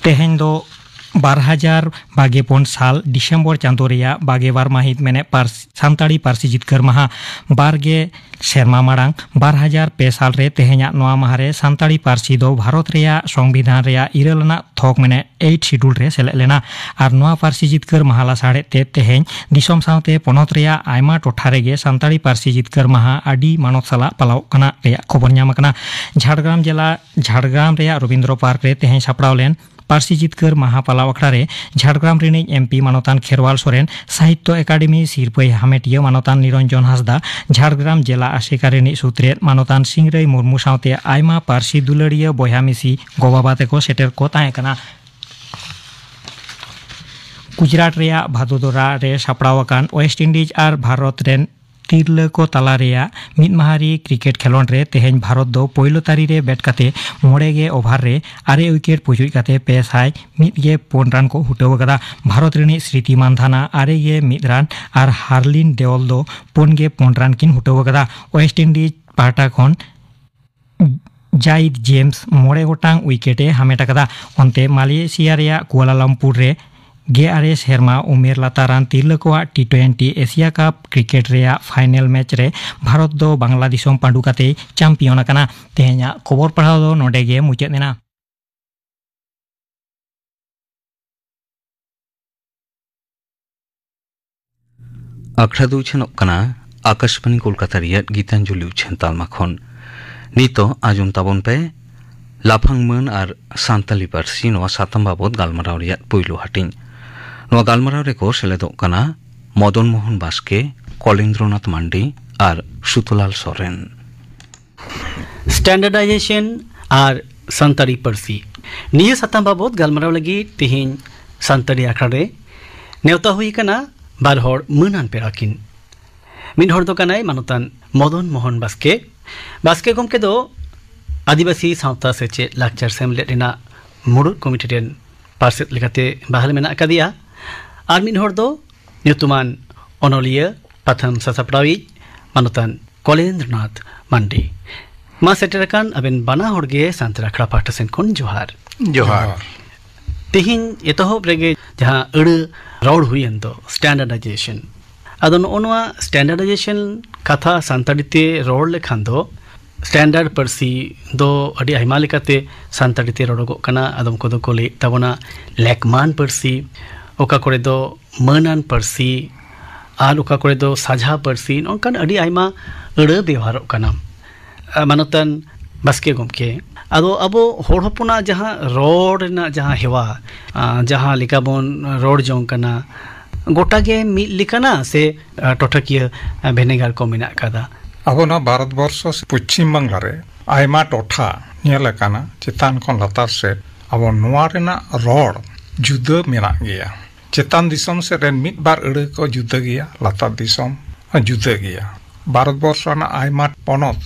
ᱛᱮᱦᱮᱧ ᱫᱚ ᱵᱟᱨ ᱦᱟᱡᱟᱨ ᱵᱟᱜᱮ ᱯᱩᱱ ᱥᱟᱞ ᱰᱤᱥᱮᱢᱵᱚᱨ ᱪᱟᱸᱫᱳ ᱨᱮᱭᱟᱜ ᱵᱟᱜᱮ ᱵᱟᱨ ᱢᱟᱹᱦᱤᱛ ᱢᱮᱱᱮᱫ ᱯᱟᱹᱨᱥᱤ, ᱥᱟᱱᱛᱟᱲᱤ ᱯᱟᱹᱨᱥᱤ ᱡᱤᱛᱠᱟᱹᱨ ᱢᱟᱦᱟ᱾ ᱵᱟᱨ ᱜᱮ ᱥᱮᱨᱢᱟ ᱢᱟᱲᱟᱝ ᱵᱟᱨ ᱦᱟᱡᱟᱨ ᱯᱮ ᱥᱟᱞ ᱨᱮ ᱛᱮᱦᱮᱧᱟᱜ ᱱᱚᱣᱟ ᱢᱟᱦᱟ ᱨᱮ ᱥᱟᱱᱛᱟᱲᱤ ᱯᱟᱹᱨᱥᱤ ᱫᱚ ᱵᱷᱟᱨᱚᱛ ᱨᱮᱭᱟᱜ ᱥᱚᱝᱵᱤᱫᱷᱟᱱ ᱨᱮᱭᱟᱜ ᱤᱨᱟᱹᱞ ᱟᱱᱟᱜ ᱛᱷᱚᱠ ᱢᱮᱱᱮᱫ ᱮᱭᱤᱴ ᱥᱤᱰᱩᱞ ᱨᱮ ᱥᱮᱞᱮᱫ ᱞᱮᱱᱟ᱾ ᱟᱨ ᱱᱚᱣᱟ ᱯᱟᱹᱨᱥᱤ ᱡᱤᱛᱠᱟᱹᱨ ᱢᱟᱦᱟ ᱞᱟᱥᱟᱲᱦᱮᱫ ᱛᱮ ᱛᱮᱦᱮᱧ ᱫᱤᱥᱚᱢ ᱥᱟᱶᱛᱮ ᱯᱚᱱᱚᱛ ᱨᱮᱭᱟᱜ ᱟᱭᱢᱟ ᱴᱚᱴᱷᱟ ᱨᱮᱜᱮ ᱥᱟᱱᱛᱟᱲᱤ ᱯᱟᱹᱨᱥᱤ ᱡᱤᱛᱠᱟᱹᱨ ᱢᱟᱦᱟ ᱟᱹᱰᱤ ᱢᱟᱱᱚᱛ ᱥᱟᱞᱟᱜ ᱯᱟᱞᱟᱣᱚᱜ ᱠᱟᱱᱟ ᱨᱮᱭᱟᱜ ᱠᱷᱚᱵᱚᱨ ᱧᱟᱢ ᱟᱠᱟᱱᱟ᱾ ᱡᱷᱟᱲᱜᱨᱟᱢ ᱡᱮᱞᱟ, ᱡᱷᱟᱲᱜᱨᱟᱢ ᱨᱮᱭᱟᱜ ᱨᱚᱵᱤᱱᱫᱨᱚ ᱯᱟᱨᱠ ᱨᱮ ᱛᱮᱦᱮᱧ ᱥᱟᱯᱲᱟᱣ ᱞᱮᱱ ᱯᱟᱹᱨᱥᱤ ᱡᱤᱛᱠᱟᱹᱨ ᱢᱟᱦᱟ ᱯᱟᱞᱟᱣ ᱟᱠᱷᱲᱟ ᱨᱮ ᱡᱷᱟᱲᱜᱨᱟᱢ ᱨᱤᱱᱤᱡ ᱮᱢ ᱯᱤ ᱢᱟᱱᱚᱛᱟᱱ ᱠᱷᱮᱨᱣᱟᱞ ᱥᱚᱨᱮᱱ, ᱥᱟᱦᱤᱛᱭᱚ ᱮᱠᱟᱰᱮᱢᱤ ᱥᱤᱨᱯᱟᱹᱭ ᱦᱟᱢᱮᱴᱤᱭᱟᱹ ᱢᱟᱱᱚᱛᱟᱱ ᱱᱤᱨᱚᱧᱡᱚᱱ ᱦᱟᱸᱥᱫᱟ, ᱡᱷᱟᱲᱜᱨᱟᱢ ᱡᱮᱞᱟ ᱟᱥᱮᱠᱟ ᱨᱤᱱᱤᱡ ᱥᱩᱛᱨᱮᱛ ᱢᱟᱱᱚᱛᱟᱱ ᱥᱤᱝᱨᱟᱹᱭ ᱢᱩᱨᱢᱩ ᱥᱟᱶᱛᱮ ᱟᱭᱢᱟ ᱯᱟᱹᱨᱥᱤ ᱫᱩᱞᱟᱹᱲᱤᱭᱟᱹ ᱵᱚᱭᱦᱟ ᱢᱤᱥᱤ ᱜᱚ ᱵᱟᱵᱟ ᱛᱮᱠᱚ ᱥᱮᱴᱮᱨ ᱠᱚ ᱛᱟᱦᱮᱸ ᱠᱟᱱᱟ᱾ ᱜᱩᱡᱽᱨᱟᱴ ᱨᱮᱭᱟᱜ ᱵᱷᱟᱫᱳᱫᱚᱨᱟ ᱨᱮ ᱥᱟᱯᱲᱟᱣ ᱟᱠᱟᱱ ᱳᱭᱮᱥᱴ ᱤᱱᱰᱤᱡᱽ ᱟᱨ ᱵᱷᱟᱨᱚᱛ ᱨᱮᱱ ᱛᱤᱨᱞᱟᱹ ᱠᱚ ᱛᱟᱞᱟ ᱨᱮᱭᱟᱜ ᱢᱤᱫ ᱢᱟᱦᱟᱨᱤ ᱠᱨᱤᱠᱮᱴ ᱠᱷᱮᱞᱚᱸᱰ ᱨᱮ ᱛᱮᱦᱮᱧ ᱵᱷᱟᱨᱚᱛ ᱫᱚ ᱯᱳᱭᱞᱳ ᱛᱟᱹᱨᱤ ᱨᱮ ᱵᱮᱴ ᱠᱟᱛᱮ ᱢᱚᱬᱮ ᱜᱮ ᱳᱵᱷᱟᱨ ᱨᱮ ᱟᱨᱮ ᱩᱭᱠᱮᱴ ᱯᱩᱪᱩᱡ ᱠᱟᱛᱮ ᱯᱮ ᱥᱟᱭ ᱢᱤᱫ ᱜᱮ ᱯᱩᱱ ᱨᱟᱱ ᱠᱚ ᱦᱩᱴᱟᱹᱣ ᱟᱠᱟᱫᱟ᱾ ᱵᱷᱟᱨᱚᱛ ᱨᱤᱱᱤᱡ ᱥᱨᱤᱛᱤ ᱢᱟᱱᱫᱷᱟᱱᱟ ᱟᱨᱮ ᱜᱮ ᱢᱤᱫ ᱨᱟᱱ ᱟᱨ ᱦᱟᱨᱞᱤᱱ ᱫᱮᱣᱚᱞ ᱫᱚ ᱯᱩᱱ ᱜᱮ ᱯᱩᱱ ᱨᱟᱱ ᱠᱤᱱ ᱦᱩᱴᱟᱹᱣ ᱟᱠᱟᱫᱟ᱾ ᱳᱭᱮᱥᱴ ᱤᱱᱰᱤᱡᱽ ᱯᱟᱦᱴᱟ ᱠᱷᱚᱱ ᱡᱟᱭᱤᱫ ᱡᱮᱢᱥ ᱢᱚᱬᱮ ᱜᱚᱴᱟᱝ ᱩᱭᱠᱮᱴ ᱮ ᱦᱟᱢᱮᱴ ᱟᱠᱟᱫᱟ᱾ ᱚᱱᱛᱮ ᱢᱟᱞᱭᱮᱥᱤᱭᱟ ᱨᱮᱭᱟᱜ ᱠᱩᱟᱞᱟᱞᱟᱢᱯᱩᱨ ᱨᱮ ᱜᱮᱞ ᱟᱨᱮ ᱥᱮᱨᱢᱟ ᱩᱢᱮᱨ ᱞᱟᱛᱟᱨᱟᱱ ᱛᱤᱨᱞᱟᱹ ᱠᱚᱣᱟᱜ ᱴᱤ ᱴᱩᱭᱮᱱᱴᱤ ᱮᱥᱤᱭᱟ ᱠᱟᱯ ᱠᱨᱤᱠᱮᱴ ᱨᱮᱭᱟᱜ ᱯᱷᱟᱭᱱᱮᱞ ᱢᱮᱪ ᱨᱮ ᱵᱷᱟᱨᱚᱛ ᱫᱚ ᱵᱟᱝᱞᱟ ᱫᱤᱥᱚᱢ ᱯᱟᱹᱰᱩ ᱠᱟᱛᱮᱭ ᱪᱟᱢᱯᱤᱭᱚᱱ ᱟᱠᱟᱱᱟ᱾ ᱛᱮᱦᱮᱧᱟᱜ ᱠᱷᱚᱵᱚᱨ ᱯᱟᱲᱦᱟᱣ ᱫᱚ ᱱᱚᱰᱮ ᱜᱮ ᱢᱩᱪᱟᱹᱫ ᱮᱱᱟ᱾ ᱟᱠᱷᱲᱟ ᱫᱚ ᱩᱪᱷᱟᱹᱱᱚᱜ ᱠᱟᱱᱟ ᱟᱠᱟᱥᱵᱟᱱᱤ ᱠᱳᱞᱠᱟᱛᱟ ᱨᱮᱭᱟᱜ ᱜᱤᱛᱟᱧᱡᱚᱞᱤ ᱩᱪᱷᱟᱹᱱ ᱛᱟᱞᱢᱟ ᱠᱷᱚᱱ᱾ ᱱᱤᱛᱚᱜ ᱟᱸᱡᱚᱢ ᱛᱟᱵᱚᱱ ᱯᱮ ᱞᱟᱯᱷᱟᱝ ᱢᱟᱹᱱ ᱟᱨ ᱥᱟᱱᱛᱟᱞᱤ ᱯᱟᱹᱨᱥᱤ ᱱᱚᱣᱟ ᱥᱟᱛᱟᱢ ᱵᱟᱵᱚᱛ ᱜᱟᱞᱢᱟᱨᱟᱣ ᱨᱮᱭᱟᱜ ᱯᱩᱭᱞᱩ ᱦᱟᱹᱴᱤᱧ᱾ ᱱᱚᱣᱟ ᱜᱟᱞᱢᱟᱨᱟᱣ ᱨᱮᱠᱚ ᱥᱮᱞᱮᱫᱚᱜ ᱠᱟᱱᱟ ᱢᱚᱫᱚᱱ ᱢᱳᱦᱚᱱ ᱵᱟᱥᱠᱮ, ᱠᱚᱞᱮᱱᱫᱨᱚᱱᱟᱛᱷ ᱢᱟᱱᱰᱤ ᱟᱨ ᱥᱩᱛᱚᱞᱟᱞ ᱥᱚᱨᱮᱱ᱾ ᱥᱴᱮᱱᱰᱟᱨᱰᱟᱭᱡᱮᱥᱚᱱ ᱟᱨ ᱥᱟᱱᱛᱟᱲᱤ ᱯᱟᱹᱨᱥᱤ, ᱱᱤᱭᱟᱹ ᱥᱟᱛᱟᱢ ᱵᱟᱵᱚᱛ ᱜᱟᱞᱢᱟᱨᱟᱣ ᱞᱟᱹᱜᱤᱫ ᱛᱮᱦᱮᱧ ᱥᱟᱱᱛᱟᱲᱤ ᱟᱠᱷᱲᱟ ᱨᱮ ᱱᱮᱣᱛᱟ ᱦᱩᱭ ᱟᱠᱟᱱᱟ ᱵᱟᱨ ᱦᱚᱲ ᱢᱟᱹᱱᱟᱱ ᱯᱮᱲᱟ ᱠᱤᱱ᱾ ᱢᱤᱫ ᱦᱚᱲ ᱫᱚ ᱠᱟᱱᱟᱭ ᱢᱟᱱᱚᱛᱟᱱ ᱢᱚᱫᱚᱱ ᱢᱳᱦᱚᱱ ᱵᱟᱥᱠᱮ᱾ ᱵᱟᱥᱠᱮ ᱜᱚᱢᱠᱮ ᱫᱚ ᱟᱹᱫᱤᱵᱟᱹᱥᱤ ᱥᱟᱶᱛᱟ ᱥᱮᱪᱮᱫ ᱞᱟᱠᱪᱟᱨ ᱥᱮᱢᱞᱮᱫ ᱨᱮᱱᱟᱜ ᱢᱩᱲᱩᱫ ᱠᱚᱢᱤᱴᱤ ᱨᱮᱱ ᱯᱟᱨᱥᱮᱛ ᱞᱮᱠᱟᱛᱮ ᱵᱟᱦᱟᱞ ᱢᱮᱱᱟᱜ ᱟᱠᱟᱫᱮᱭᱟ᱾ ᱟᱨ ᱢᱤᱫ ᱦᱚᱲ ᱫᱚ ᱧᱩᱛᱩᱢᱟᱱ ᱚᱱᱚᱞᱤᱭᱟᱹ, ᱯᱟᱛᱷᱟᱢ ᱥᱟᱥᱟᱯᱲᱟᱣᱤᱡ ᱢᱟᱱᱚᱛᱟᱱ ᱠᱚᱞᱮᱱᱫᱨᱚᱱᱟᱛᱷ ᱢᱟᱱᱰᱤ᱾ ᱢᱟ ᱥᱮᱴᱮᱨ ᱟᱠᱟᱱ ᱟᱵᱮᱱ ᱵᱟᱱᱟ ᱦᱚᱲ ᱜᱮ ᱥᱟᱱᱛᱟᱲ ᱟᱠᱷᱲᱟ ᱯᱟᱦᱴᱟ ᱥᱮᱱ ᱠᱷᱚᱱ ᱡᱚᱦᱟᱨ᱾ ᱡᱚᱦᱟᱨ᱾ ᱛᱮᱦᱮᱧ ᱮᱛᱚᱦᱚᱵ ᱨᱮᱜᱮ ᱡᱟᱦᱟᱸ ᱟᱹᱲᱟᱹ ᱨᱚᱲ ᱦᱩᱭᱮᱱ ᱫᱚ, ᱥᱴᱮᱱᱰᱟᱨᱰᱟᱭᱡᱮᱥᱚᱱ, ᱟᱫᱚ ᱱᱚᱜᱼᱚ ᱱᱚᱣᱟ ᱥᱴᱮᱱᱰᱟᱨᱰᱟᱭᱡᱮᱥᱚᱱ ᱠᱟᱛᱷᱟ ᱥᱟᱱᱛᱟᱲᱤ ᱛᱮ ᱨᱚᱲ ᱞᱮᱠᱷᱟᱱ ᱫᱚ, ᱥᱴᱮᱱᱰᱟᱨᱰ ᱯᱟᱹᱨᱥᱤ ᱫᱚ ᱟᱹᱰᱤ ᱟᱭᱢᱟ ᱞᱮᱠᱟᱛᱮ ᱥᱟᱱᱛᱟᱲᱤ ᱛᱮ ᱨᱚᱲᱚᱜᱚᱜ ᱠᱟᱱᱟ᱾ ᱟᱫᱚᱢ ᱠᱚᱫᱚ ᱠᱚ ᱞᱟᱹᱭᱮᱫ ᱛᱟᱵᱚᱱᱟ ᱞᱮᱠᱢᱟᱱ ᱯᱟᱹᱨᱥᱤ, ᱚᱠᱟ ᱠᱚᱨᱮ ᱫᱚ ᱢᱟᱹᱱᱟᱱ ᱯᱟᱹᱨᱥᱤ, ᱟᱨ ᱚᱠᱟ ᱠᱚᱨᱮ ᱫᱚ ᱥᱟᱡᱷᱟ ᱯᱟᱹᱨᱥᱤ, ᱱᱚᱝᱠᱟᱱ ᱟᱹᱰᱤ ᱟᱭᱢᱟ ᱟᱹᱲᱟᱹ ᱵᱮᱣᱦᱟᱨᱚᱜ ᱠᱟᱱᱟ᱾ ᱟ, ᱢᱟᱱᱚᱛᱟᱱ ᱵᱟᱥᱠᱮ ᱜᱚᱢᱠᱮ, ᱟᱫᱚ ᱟᱵᱚ ᱦᱚᱲ ᱦᱚᱯᱚᱱᱟᱜ ᱡᱟᱦᱟᱸ ᱨᱚᱲ ᱨᱮᱱᱟᱜ ᱡᱟᱦᱟᱸ ᱦᱮᱣᱟ, ᱟ, ᱡᱟᱦᱟᱸ ᱞᱮᱠᱟ ᱵᱚᱱ ᱨᱚᱲ ᱡᱚᱝ ᱠᱟᱱᱟ, ᱜᱚᱴᱟ ᱜᱮ ᱢᱤᱫ ᱞᱮᱠᱟᱱᱟ ᱥᱮ, ᱟ, ᱴᱚᱴᱷᱟᱠᱤᱭᱟᱹ, ᱟ, ᱵᱷᱮᱱᱮᱜᱟᱨ ᱠᱚ ᱢᱮᱱᱟᱜ ᱟᱠᱟᱫᱟ? ᱟᱵᱚ ᱱᱚᱣᱟ ᱵᱷᱟᱨᱚᱛ ᱵᱚᱨᱥᱚ ᱥᱮ ᱯᱚᱪᱷᱤᱢ ᱵᱟᱝᱞᱟ ᱨᱮ ᱟᱭᱢᱟ ᱴᱚᱴᱷᱟ ᱧᱮᱞ ᱟᱠᱟᱱᱟ, ᱪᱮᱛᱟᱱ ᱠᱷᱚᱱ ᱞᱟᱛᱟᱨ ᱥᱮᱫ ᱟᱵᱚ ᱱᱚᱣᱟ ᱨᱮᱱᱟᱜ ᱨᱚᱲ ᱡᱩᱫᱟᱹ ᱢᱮᱱᱟᱜ ᱜᱮᱭᱟ᱾ ᱪᱮᱛᱟᱱ ᱫᱤᱥᱚᱢ ᱥᱮᱫ ᱨᱮᱱ ᱢᱤᱫ ᱵᱟᱨ ᱟᱹᱲᱟᱹ ᱠᱚ ᱡᱩᱫᱟᱹ ᱜᱮᱭᱟ, ᱞᱟᱛᱟᱨ ᱫᱤᱥᱚᱢ ᱦᱚᱸ ᱡᱩᱫᱟᱹ ᱜᱮᱭᱟ᱾ ᱵᱷᱟᱨᱚᱛ ᱵᱚᱨᱥᱚ ᱨᱮᱱᱟᱜ ᱟᱭᱢᱟ ᱯᱚᱱᱚᱛ,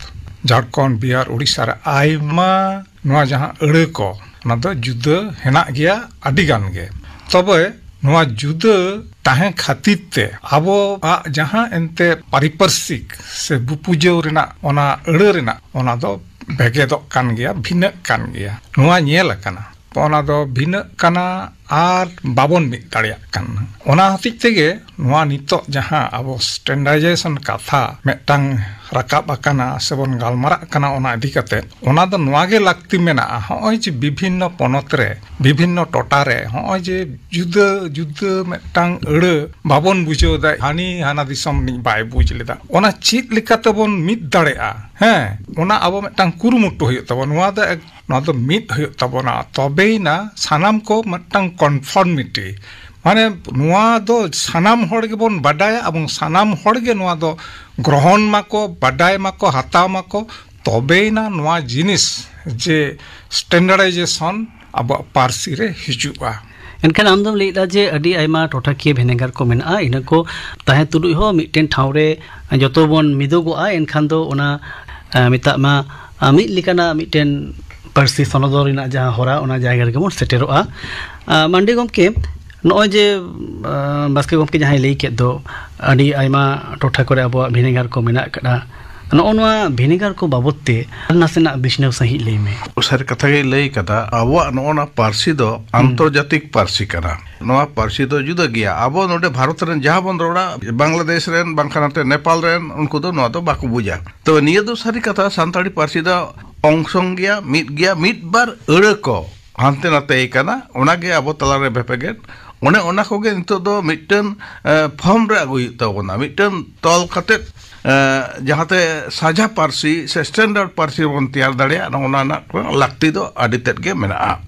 ᱡᱷᱟᱲᱠᱷᱚᱸᱰ, ᱵᱤᱦᱟᱨ, ᱩᱲᱤᱥᱥᱟ ᱨᱮ ᱟᱭᱢᱟ ᱱᱚᱣᱟ ᱡᱟᱦᱟᱸ ᱟᱹᱲᱟᱹ ᱠᱚ, ᱚᱱᱟ ᱫᱚ ᱡᱩᱫᱟᱹ ᱦᱮᱱᱟᱜ ᱜᱮᱭᱟ ᱟᱹᱰᱤ ᱜᱟᱱ ᱜᱮ᱾ ᱛᱚᱵᱮ ᱱᱚᱣᱟ ᱡᱩᱫᱟᱹ ᱛᱟᱦᱮᱸ ᱠᱷᱟᱹᱛᱤᱨ ᱛᱮ ᱟᱵᱚᱣᱟᱜ ᱡᱟᱦᱟᱸ ᱮᱱᱛᱮ ᱯᱟᱨᱤᱯᱟᱨᱥᱤᱠ ᱥᱮ ᱵᱩᱯᱩᱡᱟᱹᱣ ᱨᱮᱱᱟᱜ ᱚᱱᱟ ᱟᱹᱲᱟᱹ ᱨᱮᱱᱟᱜ, ᱚᱱᱟ ᱫᱚ ᱵᱷᱮᱜᱮᱫᱚᱜ ᱠᱟᱱ ᱜᱮᱭᱟ, ᱵᱷᱤᱱᱟᱹᱜ ᱠᱟᱱ ᱜᱮᱭᱟ᱾ ᱱᱚᱣᱟ ᱧᱮᱞ ᱟᱠᱟᱱᱟ, ᱚᱱᱟ ᱫᱚ ᱵᱷᱤᱱᱟᱹᱜ ᱠᱟᱱᱟ ᱟᱨ ᱵᱟᱵᱚᱱ ᱢᱤᱫ ᱫᱟᱲᱮᱭᱟᱜ ᱠᱟᱱᱟ᱾ ᱚᱱᱟ ᱦᱚᱛᱮᱡ ᱛᱮᱜᱮ ᱱᱚᱣᱟ ᱱᱤᱛᱚᱜ ᱡᱟᱦᱟᱸ ᱟᱵᱚ standardization ᱠᱟᱛᱷᱟ ᱢᱤᱫᱴᱟᱝ ᱨᱟᱠᱟᱵ ᱟᱠᱟᱱᱟ ᱥᱮᱵᱚᱱ ᱜᱟᱞᱢᱟᱨᱟᱜ ᱠᱟᱱᱟ, ᱚᱱᱟ ᱤᱫᱤ ᱠᱟᱛᱮ, ᱚᱱᱟ ᱫᱚ ᱱᱚᱣᱟ ᱜᱮ ᱞᱟᱹᱠᱛᱤ ᱢᱮᱱᱟᱜᱼᱟ᱾ ᱦᱚᱸᱜᱼᱚᱭ ᱡᱮ ᱵᱤᱵᱷᱤᱱᱱᱚ ᱯᱚᱱᱚᱛ ᱨᱮ, ᱵᱤᱵᱷᱤᱱᱱᱚ ᱴᱚᱴᱷᱟ ᱨᱮ ᱦᱚᱸᱜᱼᱚᱭ ᱡᱮ ᱡᱩᱫᱟᱹ ᱡᱩᱫᱟᱹ ᱢᱤᱫᱴᱟᱝ ᱟᱹᱲᱟᱹ ᱵᱟᱵᱚᱱ ᱵᱩᱡᱷᱟᱹᱣ ᱮᱫᱟ, ᱦᱟᱹᱱᱤ ᱦᱟᱱᱟ ᱫᱤᱥᱚᱢ ᱨᱤᱱᱤᱡ ᱵᱟᱭ ᱵᱩᱡᱽ ᱞᱮᱫᱟ, ᱚᱱᱟ ᱪᱮᱫ ᱞᱮᱠᱟ ᱛᱮᱵᱚᱱ ᱢᱤᱫ ᱫᱟᱲᱮᱭᱟᱜᱼᱟ? ᱦᱮᱸ, ᱚᱱᱟ ᱟᱵᱚ ᱢᱤᱫᱴᱟᱝ ᱠᱩᱨᱩᱢᱩᱴᱩ ᱦᱩᱭᱩᱜ ᱛᱟᱵᱚᱱᱟ᱾ ᱱᱚᱣᱟ ᱫᱚ ᱮᱠ-, ᱱᱚᱣᱟ ᱫᱚ ᱢᱤᱫ ᱦᱩᱭᱩᱜ ᱛᱟᱵᱚᱱᱟ, ᱛᱚᱵᱮᱭᱮᱱᱟ ᱥᱟᱱᱟᱢ ᱠᱚ ᱢᱤᱫᱴᱟᱝ conformity, ᱢᱟᱱᱮ ᱱᱚᱣᱟ ᱫᱚ ᱥᱟᱱᱟᱢ ᱦᱚᱲ ᱜᱮᱵᱚᱱ ᱵᱟᱰᱟᱭᱟ ᱮᱵᱚᱝ ᱥᱟᱱᱟᱢ ᱦᱚᱲ ᱜᱮ ᱱᱚᱣᱟ ᱫᱚ ᱜᱨᱚᱦᱚᱱ ᱢᱟᱠᱚ, ᱵᱟᱰᱟᱭ ᱢᱟᱠᱚ, ᱦᱟᱛᱟᱣ ᱢᱟᱠᱚ, ᱛᱚᱵᱮᱭᱮᱱᱟ ᱱᱚᱣᱟ ᱡᱤᱱᱤᱥ ᱡᱮ standardization ᱟᱵᱚᱣᱟᱜ ᱯᱟᱹᱨᱥᱤ ᱨᱮ ᱦᱤᱡᱩᱜᱼᱟ᱾ ᱮᱱᱠᱷᱟᱱ ᱟᱢ ᱫᱚᱢ ᱞᱟᱹᱭᱮᱫᱟ ᱡᱮ ᱟᱹᱰᱤ ᱟᱭᱢᱟ ᱴᱚᱴᱷᱟᱠᱤᱭᱟᱹ ᱵᱷᱮᱱᱮᱜᱟᱨ ᱠᱚ ᱢᱮᱱᱟᱜᱼᱟ, ᱤᱱᱟᱹ ᱠᱚ ᱛᱟᱦᱮᱸ ᱛᱩᱞᱩᱡ ᱦᱚᱸ ᱢᱤᱫᱴᱮᱱ ᱴᱷᱟᱶ ᱨᱮ ᱡᱚᱛᱚ ᱵᱚᱱ ᱢᱤᱫᱚᱜᱚᱜᱼᱟ, ᱮᱱᱠᱷᱟᱱ ᱫᱚ ᱚᱱᱟ, ᱟ, ᱢᱮᱛᱟᱜ ᱢᱟ, ᱟ, ᱢᱤᱫ ᱞᱮᱠᱟᱱᱟᱜ ᱢᱤᱫᱴᱮᱱ ᱯᱟᱹᱨᱥᱤ ᱥᱚᱱᱚᱫᱚᱱ ᱨᱮᱱᱟᱜ ᱡᱟᱦᱟᱸ ᱦᱚᱨᱟ, ᱚᱱᱟ ᱡᱟᱭᱜᱟ ᱨᱮᱜᱮ ᱵᱚᱱ ᱥᱮᱴᱮᱨᱚᱜᱼᱟ᱾ ᱟ, ᱢᱟᱱᱰᱤ ᱜᱚᱢᱠᱮ, ᱱᱚᱜᱼᱚᱭ ᱡᱮ, ᱟ, ᱵᱟᱥᱠᱮ ᱜᱚᱢᱠᱮ ᱡᱟᱦᱟᱸᱭ ᱞᱟᱹᱭ ᱠᱮᱫ ᱫᱚ, ᱟᱹᱰᱤ ᱟᱭᱢᱟ ᱴᱚᱴᱷᱟ ᱠᱚᱨᱮ ᱟᱵᱚᱣᱟᱜ ᱵᱷᱮᱱᱮᱜᱟᱨ ᱠᱚ ᱢᱮᱱᱟᱜ ᱟᱠᱟᱫᱼᱟ, ᱱᱚᱜᱼᱚ ᱱᱚᱣᱟ ᱵᱷᱮᱱᱮᱜᱟᱨ ᱠᱚ ᱵᱟᱵᱚᱫ ᱛᱮ ᱟᱨ ᱱᱟᱥᱮᱱᱟᱜ ᱵᱤᱪᱷᱱᱟᱹᱣ ᱥᱟᱺᱦᱤᱡ ᱞᱟᱹᱭ ᱢᱮ᱾ ᱥᱟᱹᱨᱤ ᱠᱟᱛᱷᱟ ᱜᱮᱭ ᱞᱟᱹᱭ ᱠᱟᱫᱟ, ᱟᱵᱚᱣᱟᱜ ᱱᱚᱜᱼᱚ ᱱᱟ ᱯᱟᱹᱨᱥᱤ ᱫᱚ ᱦᱩᱸ᱾ ᱟᱱᱛᱚᱨᱡᱟᱛᱤᱠ ᱯᱟᱹᱨᱥᱤ ᱠᱟᱱᱟ᱾ ᱱᱚᱣᱟ ᱯᱟᱹᱨᱥᱤ ᱫᱚ ᱡᱩᱫᱟᱹ ᱜᱮᱭᱟ᱾ ᱟᱵᱚ ᱱᱚᱰᱮ ᱵᱷᱟᱨᱚᱛ ᱨᱮᱱ ᱡᱟᱦᱟᱸ ᱵᱚᱱ ᱨᱚᱲᱟ, ᱵᱟᱝᱞᱟᱫᱮᱥ ᱨᱮᱱ, ᱵᱟᱝᱠᱷᱟᱱ ᱱᱟᱛᱮ ᱱᱮᱯᱟᱞ ᱨᱮᱱ, ᱩᱱᱠᱩ ᱫᱚ ᱱᱚᱣᱟ ᱫᱚ ᱵᱟᱠᱚ ᱵᱩᱡᱟ᱾ ᱛᱚ, ᱱᱤᱭᱟᱹ ᱫᱚ ᱥᱟᱹᱨᱤ ᱠᱟᱛᱷᱟ, ᱥᱟᱱᱛᱟᱲᱤ ᱯᱟᱹᱨᱥᱤ ᱫᱚ ᱚᱝᱥᱚᱝ ᱜᱮᱭᱟ, ᱢᱤᱫ ᱜᱮᱭᱟ, ᱢᱤᱫ ᱵᱟᱨ ᱟᱹᱲᱟᱹ ᱠᱚ ᱦᱟᱱᱛᱮ ᱱᱟᱛᱮ ᱠᱟᱱᱟ, ᱚᱱᱟᱜᱮ ᱟᱵᱚ ᱛᱟᱞᱟᱨᱮ ᱵᱷᱮᱯᱮᱜᱮᱫ᱾ ᱚᱱᱮ ᱚᱱᱟ ᱠᱚᱜᱮ ᱱᱤᱛᱚᱜ ᱫᱚ ᱢᱤᱫᱴᱟᱹᱱ, ᱮ, ᱯᱷᱚᱨᱢ ᱨᱮ ᱟᱹᱜᱩᱭ ᱦᱩᱭᱩᱜ ᱛᱟᱵᱚᱱᱟ, ᱢᱤᱫᱴᱟᱹᱱ ᱛᱚᱞ ᱠᱟᱛᱮᱫ, ᱮ, ᱡᱟᱦᱟᱸᱛᱮ ᱥᱟᱡᱟ ᱯᱟᱹᱨᱥᱤ ᱥᱮ standard ᱯᱟᱹᱨᱥᱤ ᱵᱚᱱ ᱛᱮᱭᱟᱨ ᱫᱟᱲᱮᱭᱟᱜ, ᱱᱚᱜᱼᱚ ᱱᱟ ᱨᱮᱱᱟᱜ ᱞᱟᱹᱠᱛᱤ ᱫᱚ ᱟᱹᱰᱤ ᱛᱮᱫ ᱜᱮ ᱢᱮᱱᱟᱜᱼᱟ᱾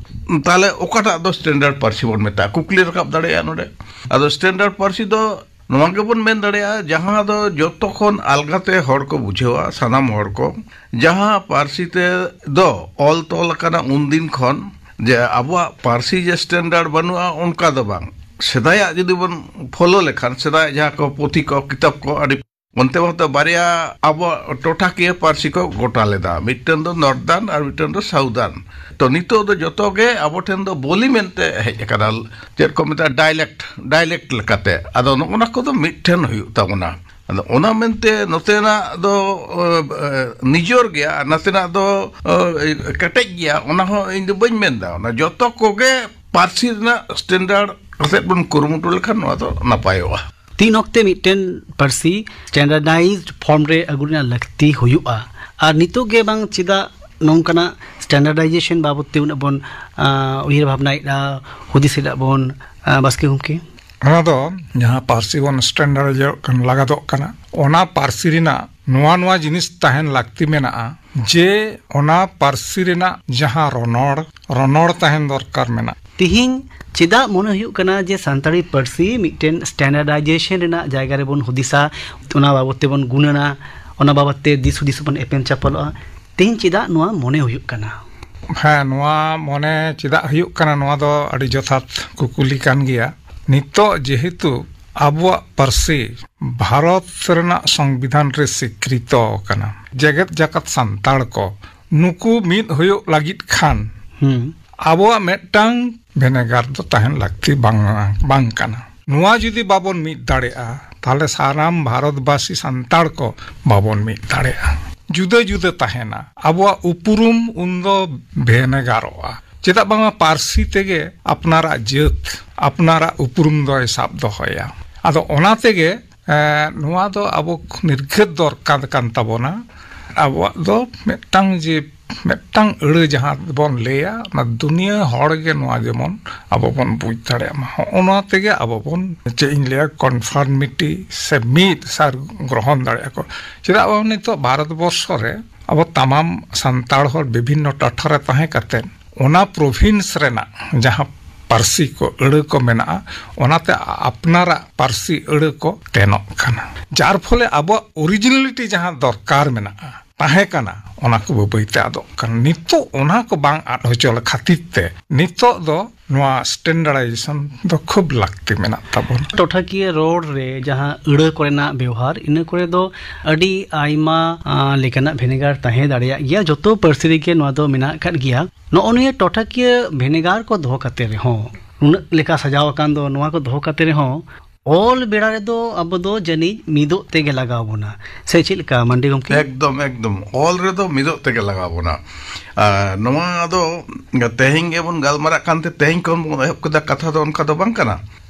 ᱛᱟᱦᱞᱮ ᱚᱠᱟᱴᱟᱜ ᱫᱚ standard ᱯᱟᱹᱨᱥᱤ ᱵᱚᱱ ᱢᱮᱛᱟᱜᱼᱟ? ᱠᱩᱠᱞᱤ ᱨᱟᱠᱟᱵ ᱫᱟᱲᱮᱭᱟᱜᱼᱟ ᱱᱚᱰᱮ᱾ ᱟᱫᱚ standard ᱯᱟᱹᱨᱥᱤ ᱫᱚ ᱱᱚᱣᱟ ᱜᱮᱵᱚᱱ ᱢᱮᱱ ᱫᱟᱲᱮᱭᱟᱜᱼᱟ, ᱡᱟᱦᱟᱸ ᱫᱚ ᱡᱚᱛᱚ ᱠᱷᱚᱱ ᱟᱞᱜᱟᱛᱮ ᱦᱚᱲ ᱠᱚ ᱵᱩᱡᱷᱟᱹᱣᱟ, ᱥᱟᱱᱟᱢ ᱦᱚᱲ ᱠᱚ, ᱡᱟᱦᱟᱸ ᱯᱟᱹᱨᱥᱤ ᱛᱮ ᱫᱚ ᱚᱞ ᱛᱚᱞ ᱟᱠᱟᱱᱟ ᱩᱱᱫᱤᱱ ᱠᱷᱚᱱ, ᱡᱮ ᱟᱵᱚᱣᱟᱜ ᱯᱟᱹᱨᱥᱤ ᱡᱮ standard ᱵᱟᱹᱱᱩᱜᱼᱟ, ᱚᱱᱠᱟ ᱫᱚ ᱵᱟᱝ᱾ ᱥᱮᱫᱟᱭᱟᱜ ᱡᱩᱫᱤ ᱵᱚᱱ ᱯᱷᱚᱞᱳ ᱞᱮᱠᱷᱟᱱ, ᱥᱮᱫᱟᱭ ᱡᱟᱦᱟᱸ ᱠᱚ ᱯᱩᱛᱷᱤ ᱠᱚ, ᱠᱤᱛᱟᱹᱵ ᱠᱚ, ᱟᱹᱰᱤ ᱚᱱᱛᱮ ᱵᱟᱝ ᱛᱮ ᱵᱟᱨᱭᱟ ᱟᱵᱚᱣᱟᱜ ᱴᱚᱴᱷᱟᱠᱤᱭᱟᱹ ᱯᱟᱹᱨᱥᱤ ᱠᱚ ᱜᱚᱴᱟ ᱞᱮᱫᱟ, ᱢᱤᱫᱴᱮᱱ ᱫᱚ ᱱᱚᱨᱫᱟᱨᱱ ᱟᱨ ᱢᱤᱫᱴᱮᱱ ᱫᱚ ᱥᱟᱣᱫᱟᱨᱱ᱾ ᱛᱚ, ᱱᱤᱛᱚᱜ ᱫᱚ ᱡᱚᱛᱚ ᱜᱮ ᱟᱵᱚ ᱴᱷᱮᱱ ᱫᱚ ᱵᱳᱞᱤ ᱢᱮᱱᱛᱮ ᱦᱮᱡ ᱟᱠᱟᱱᱟ, ᱪᱮᱫ ᱠᱚ ᱢᱮᱛᱟᱜᱼᱟ, ᱰᱟᱭᱞᱮᱠᱴ, ᱰᱟᱭᱞᱮᱠᱴ ᱞᱮᱠᱟᱛᱮ᱾ ᱟᱫᱚ ᱱᱚᱜᱼᱚ ᱱᱟ ᱠᱚᱫᱚ ᱢᱤᱫᱴᱷᱮᱱ ᱦᱩᱭᱩᱜ ᱛᱟᱵᱚᱱᱟ᱾ ᱟᱫᱚ ᱚᱱᱟ ᱢᱮᱱᱛᱮ ᱱᱚᱛᱮᱱᱟᱜ ᱫᱚ ᱱᱤᱡᱚᱨ ᱜᱮᱭᱟ ᱟᱨ ᱱᱟᱥᱮᱱᱟᱜ ᱫᱚ ᱠᱮᱴᱮᱡ ᱜᱮᱭᱟ, ᱚᱱᱟ ᱦᱚᱸ ᱤᱧ ᱫᱚ ᱵᱟᱹᱧ ᱢᱮᱱᱫᱟ᱾ ᱚᱱᱟ ᱡᱚᱛᱚ ᱠᱚᱜᱮ ᱯᱟᱹᱨᱥᱤ ᱨᱮᱱᱟᱜ ᱥᱴᱮᱱᱰᱟᱨᱰ ᱠᱟᱛᱮ ᱵᱚᱱ ᱠᱩᱨᱩᱢᱩᱴᱩ ᱞᱮᱠᱷᱟᱱ ᱱᱚᱣᱟ ᱫᱚ ᱱᱟᱯᱟᱭᱚᱜᱼᱟ᱾ ᱛᱤᱱ ᱚᱠᱛᱮ ᱢᱤᱫᱴᱮᱱ ᱯᱟᱹᱨᱥᱤ ᱥᱴᱮᱱᱰᱟᱨᱰᱟᱭᱤᱡᱰ ᱯᱷᱚᱨᱢ ᱨᱮ ᱟᱹᱜᱩ ᱨᱮᱱᱟᱜ ᱞᱟᱹᱠᱛᱤ ᱦᱩᱭᱩᱜᱼᱟ, ᱟᱨ ᱱᱤᱛᱚᱜ ᱜᱮ ᱵᱟᱝ ᱪᱮᱫᱟᱜ ᱱᱚᱝᱠᱟᱱᱟᱜ ᱥᱴᱮᱱᱰᱟᱨᱰᱟᱭᱡᱮᱥᱚᱱ ᱵᱟᱵᱚᱫ ᱛᱮ ᱩᱱᱟᱹᱜ ᱵᱚᱱ ᱩᱭᱦᱟᱹᱨ ᱵᱷᱟᱵᱽᱱᱟᱭᱮᱫᱼᱟ, ᱦᱩᱫᱤᱥ ᱮᱫᱟ ᱵᱚᱱ, ᱵᱟᱥᱠᱮ ᱜᱚᱢᱠᱮ? ᱚᱱᱟ ᱫᱚ ᱡᱟᱦᱟᱸ ᱯᱟᱹᱨᱥᱤ ᱵᱚᱱ ᱥᱴᱮᱱᱰᱟᱨᱰᱟᱭᱡᱚᱜ ᱠᱟᱱ ᱞᱟᱜᱟᱫᱚᱜ ᱠᱟᱱᱟ, ᱚᱱᱟ ᱯᱟᱹᱨᱥᱤ ᱨᱮᱱᱟᱜ ᱱᱚᱣᱟ ᱱᱚᱣᱟ ᱡᱤᱱᱤᱥ ᱛᱟᱦᱮᱱ ᱞᱟᱹᱠᱛᱤ ᱢᱮᱱᱟᱜᱼᱟ, ᱡᱮ ᱚᱱᱟ ᱯᱟᱹᱨᱥᱤ ᱨᱮᱱᱟᱜ ᱡᱟᱦᱟᱸ ᱨᱚᱱᱚᱲ, ᱨᱚᱱᱚᱲ ᱛᱟᱦᱮᱱ ᱫᱚᱨᱠᱟᱨ ᱢᱮᱱᱟᱜᱼᱟ᱾ ᱛᱤᱦᱤᱧ ᱪᱮᱫᱟᱜ ᱢᱚᱱᱮ ᱦᱩᱭᱩᱜ ᱠᱟᱱᱟ ᱡᱮ ᱥᱟᱱᱛᱟᱲᱤ ᱯᱟᱹᱨᱥᱤ ᱢᱤᱫᱴᱮᱱ ᱥᱴᱮᱱᱰᱟᱨᱰᱟᱭᱡᱮᱥᱚᱱ ᱨᱮᱱᱟᱜ ᱡᱟᱭᱜᱟ ᱨᱮᱵᱚᱱ ᱦᱩᱫᱤᱥᱟ, ᱚᱱᱟ ᱵᱟᱵᱚᱫ ᱛᱮᱵᱚᱱ ᱜᱩᱱᱟᱹᱱᱟ, ᱚᱱᱟ ᱵᱟᱵᱚᱫ ᱛᱮ ᱫᱤᱥ ᱦᱩᱫᱤᱥ ᱵᱚᱱ ᱮᱯᱮᱢ ᱪᱟᱯᱟᱞᱚᱜᱼᱟ? ᱛᱤᱦᱤᱧ ᱪᱮᱫᱟᱜ ᱱᱚᱣᱟ ᱢᱚᱱᱮ ᱦᱩᱭᱩᱜ ᱠᱟᱱᱟ? ᱦᱮᱸ, ᱱᱚᱣᱟ ᱢᱚᱱᱮ ᱪᱮᱫᱟᱜ ᱦᱩᱭᱩᱜ ᱠᱟᱱᱟ, ᱱᱚᱣᱟ ᱫᱚ ᱟᱹᱰᱤ ᱡᱚᱛᱷᱟᱛ ᱠᱩᱠᱞᱤ ᱠᱟᱱ ᱜᱮᱭᱟ᱾ ᱱᱤᱛᱚᱜ ᱡᱮᱦᱮᱛᱩ ᱟᱵᱚᱣᱟᱜ ᱯᱟᱹᱨᱥᱤ ᱵᱷᱟᱨᱚᱛ ᱨᱮᱱᱟᱜ ᱥᱚᱝᱵᱤᱫᱷᱟᱱ ᱨᱮ ᱥᱤᱠᱨᱤᱛᱚ ᱟᱠᱟᱱᱟ, ᱡᱮᱜᱮᱛ ᱡᱟᱠᱟᱛ ᱥᱟᱱᱛᱟᱲ ᱠᱚ ᱱᱩᱠᱩ ᱢᱤᱫ ᱦᱩᱭᱩᱜ ᱞᱟᱹᱜᱤᱫ ᱠᱷᱟᱱ ᱦᱩᱸ᱾ ᱟᱵᱚᱣᱟᱜ ᱢᱤᱫᱴᱟᱝ ᱵᱷᱮᱱᱮᱜᱟᱨ ᱫᱚ ᱛᱟᱦᱮᱱ ᱞᱟᱹᱠᱛᱤ ᱵᱟᱝ, ᱵᱟᱝ ᱠᱟᱱᱟ᱾ ᱱᱚᱣᱟ ᱡᱩᱫᱤ ᱵᱟᱵᱚᱱ ᱢᱤᱫ ᱫᱟᱲᱮᱭᱟᱜᱼᱟ, ᱛᱟᱦᱞᱮ ᱥᱟᱱᱟᱢ ᱵᱷᱟᱨᱚᱛᱵᱟᱥᱤ ᱥᱟᱱᱛᱟᱲ ᱠᱚ ᱵᱟᱵᱚᱱ ᱢᱤᱫ ᱫᱟᱲᱮᱭᱟᱜᱼᱟ᱾ ᱡᱩᱫᱟᱹ ᱡᱩᱫᱟᱹ ᱛᱟᱦᱮᱱᱟ᱾ ᱟᱵᱚᱣᱟᱜ ᱩᱯᱨᱩᱢ ᱩᱱᱫᱚ ᱵᱷᱮᱱᱮᱜᱟᱨᱚᱜᱼᱟ᱾ ᱪᱮᱫᱟᱜ ᱵᱟᱝᱢᱟ ᱯᱟᱹᱨᱥᱤ ᱛᱮᱜᱮ ᱟᱯᱱᱟᱨᱟᱜ ᱡᱟᱹᱛ, ᱟᱯᱱᱟᱨᱟᱜ ᱩᱯᱨᱩᱢ ᱫᱚᱭ ᱥᱟᱵ ᱫᱚᱦᱚᱭᱟ᱾ ᱟᱫᱚ ᱚᱱᱟ ᱛᱮᱜᱮ ᱮᱸ, ᱱᱚᱣᱟ ᱫᱚ ᱟᱵᱚ ᱱᱤᱨᱜᱷᱟᱹᱛ ᱫᱚᱨᱠᱟᱨ ᱠᱟᱱ ᱛᱟᱵᱚᱱᱟ᱾ ᱟᱵᱚᱣᱟᱜ ᱫᱚ ᱢᱤᱫᱴᱟᱝ ᱡᱮ, ᱢᱤᱫᱴᱟᱝ ᱟᱹᱲᱟᱹ ᱡᱟᱦᱟᱸ ᱵᱚᱱ ᱞᱟᱹᱭᱟ, ᱚᱱᱟ ᱫᱩᱱᱤᱭᱟᱹ ᱦᱚᱲ ᱜᱮ ᱱᱚᱣᱟ ᱡᱮᱢᱚᱱ ᱟᱵᱚ ᱵᱚᱱ ᱵᱩᱡᱽ ᱫᱟᱲᱮᱭᱟᱜ ᱢᱟ, ᱦᱚᱸᱜᱼᱚ ᱱᱚᱣᱟ ᱛᱮᱜᱮ ᱟᱵᱚ ᱵᱚᱱ, ᱪᱮᱫ ᱤᱧ ᱞᱟᱹᱭᱟ, ᱠᱚᱱᱯᱷᱟᱨᱢᱤᱴᱤ ᱥᱮ ᱢᱤᱫ ᱥᱟᱨ ᱜᱨᱚᱦᱚᱱ ᱫᱟᱲᱮᱭᱟᱜᱼᱟ ᱠᱚ᱾ ᱪᱮᱫᱟᱜ ᱵᱟᱝ, ᱱᱤᱛᱚᱜ ᱵᱷᱟᱨᱚᱛ ᱵᱚᱨᱥᱚ ᱨᱮ ᱟᱵᱚ ᱛᱟᱢᱟᱢ ᱥᱟᱱᱛᱟᱲ ᱦᱚᱲ ᱵᱤᱵᱷᱤᱱᱱᱚ ᱴᱚᱴᱷᱟ ᱨᱮ ᱛᱟᱦᱮᱸ ᱠᱟᱛᱮ ᱚᱱᱟ ᱯᱨᱚᱵᱷᱤᱱᱥ ᱨᱮᱱᱟᱜ ᱡᱟᱦᱟᱸ ᱯᱟᱹᱨᱥᱤ ᱠᱚ, ᱟᱹᱲᱟᱹ ᱠᱚ ᱢᱮᱱᱟᱜᱼᱟ, ᱚᱱᱟᱛᱮ ᱟᱯᱱᱟᱨᱟᱜ ᱯᱟᱹᱨᱥᱤ ᱟᱹᱲᱟᱹ ᱠᱚ ᱛᱮᱱᱚᱜ ᱠᱟᱱᱟ᱾ ᱡᱟᱨ ᱯᱷᱚᱞᱮ ᱟᱵᱚᱣᱟᱜ ᱚᱨᱤᱡᱤᱱᱟᱞᱤᱴᱤ ᱡᱟᱦᱟᱸ ᱫᱚᱨᱠᱟᱨ ᱢᱮᱱᱟᱜᱼᱟ, ᱛᱟᱦᱮᱸ ᱠᱟᱱᱟ, ᱚᱱᱟ ᱠᱚ ᱵᱟᱹᱭ ᱵᱟᱹᱭᱛᱮ ᱟᱫᱚᱜ ᱠᱟᱱᱟ᱾ ᱱᱤᱛᱚᱜ ᱚᱱᱟ ᱠᱚ ᱵᱟᱝ ᱟᱫ ᱦᱚᱪᱚ ᱠᱷᱟᱹᱛᱤᱨ ᱛᱮ ᱱᱤᱛᱚᱜ ᱫᱚ ᱱᱚᱣᱟ standardization ᱫᱚ ᱠᱷᱩᱵ ᱞᱟᱹᱠᱛᱤ ᱢᱮᱱᱟᱜ ᱛᱟᱵᱚᱱᱟ᱾ ᱴᱚᱴᱷᱟᱠᱤᱭᱟᱹ ᱨᱚᱲ ᱨᱮ ᱡᱟᱦᱟᱸ ᱟᱹᱲᱟᱹ ᱠᱚᱨᱮᱱᱟᱜ ᱵᱮᱣᱦᱟᱨ, ᱤᱱᱟᱹ ᱠᱚᱨᱮ ᱫᱚ ᱟᱹᱰᱤ ᱟᱭᱢᱟ, ᱟ, ᱞᱮᱠᱟᱱᱟᱜ ᱵᱷᱮᱱᱮᱜᱟᱨ ᱛᱟᱦᱮᱸ ᱫᱟᱲᱮᱭᱟᱜ ᱜᱮᱭᱟ᱾ ᱡᱚᱛᱚ ᱯᱟᱹᱨᱥᱤ ᱨᱮᱜᱮ ᱱᱚᱣᱟ ᱫᱚ ᱢᱮᱱᱟᱜ ᱟᱠᱟᱫ ᱜᱮᱭᱟ᱾ ᱱᱚᱜᱼᱚ ᱱᱤᱭᱟᱹ ᱴᱚᱴᱷᱟᱠᱤᱭᱟᱹ ᱵᱷᱮᱱᱮᱜᱟᱨ ᱠᱚ ᱫᱚᱦᱚ ᱠᱟᱛᱮ ᱨᱮᱦᱚᱸ, ᱩᱱᱟᱹᱜ ᱞᱮᱠᱟ ᱥᱟᱡᱟᱣ ᱟᱠᱟᱱ ᱫᱚ, ᱱᱚᱣᱟ ᱠᱚ ᱫᱚᱦᱚ ᱠᱟᱛᱮ ᱨᱮᱦᱚᱸ, ᱚᱞ ᱵᱮᱲᱟ ᱨᱮᱫᱚ ᱟᱵᱚ ᱫᱚ ᱡᱟᱹᱱᱤᱡ ᱢᱤᱫᱚᱜ ᱛᱮᱜᱮ ᱞᱟᱜᱟᱣ ᱵᱚᱱᱟ, ᱥᱮ ᱪᱮᱫ ᱞᱮᱠᱟ, ᱢᱟᱱᱰᱤ ᱜᱚᱢᱠᱮ? ᱮᱠᱫᱚᱢ, ᱮᱠᱫᱚᱢ᱾ ᱚᱞ ᱨᱮᱫᱚ ᱢᱤᱫᱚᱜ ᱛᱮᱜᱮ ᱞᱟᱜᱟᱣ ᱵᱚᱱᱟ᱾ ᱟᱨ ᱱᱚᱣᱟ ᱫᱚ ᱛᱮᱦᱮᱧ ᱜᱮᱵᱚᱱ ᱜᱟᱞᱢᱟᱨᱟᱜ ᱠᱟᱱᱛᱮ, ᱛᱮᱦᱮᱧ ᱠᱷᱚᱱ ᱵᱚᱱ ᱮᱦᱚᱵ ᱠᱮᱫᱟ, ᱠᱟᱛᱷᱟ ᱫᱚ ᱚᱱᱠᱟ ᱫᱚ ᱵᱟᱝ ᱠᱟᱱᱟ᱾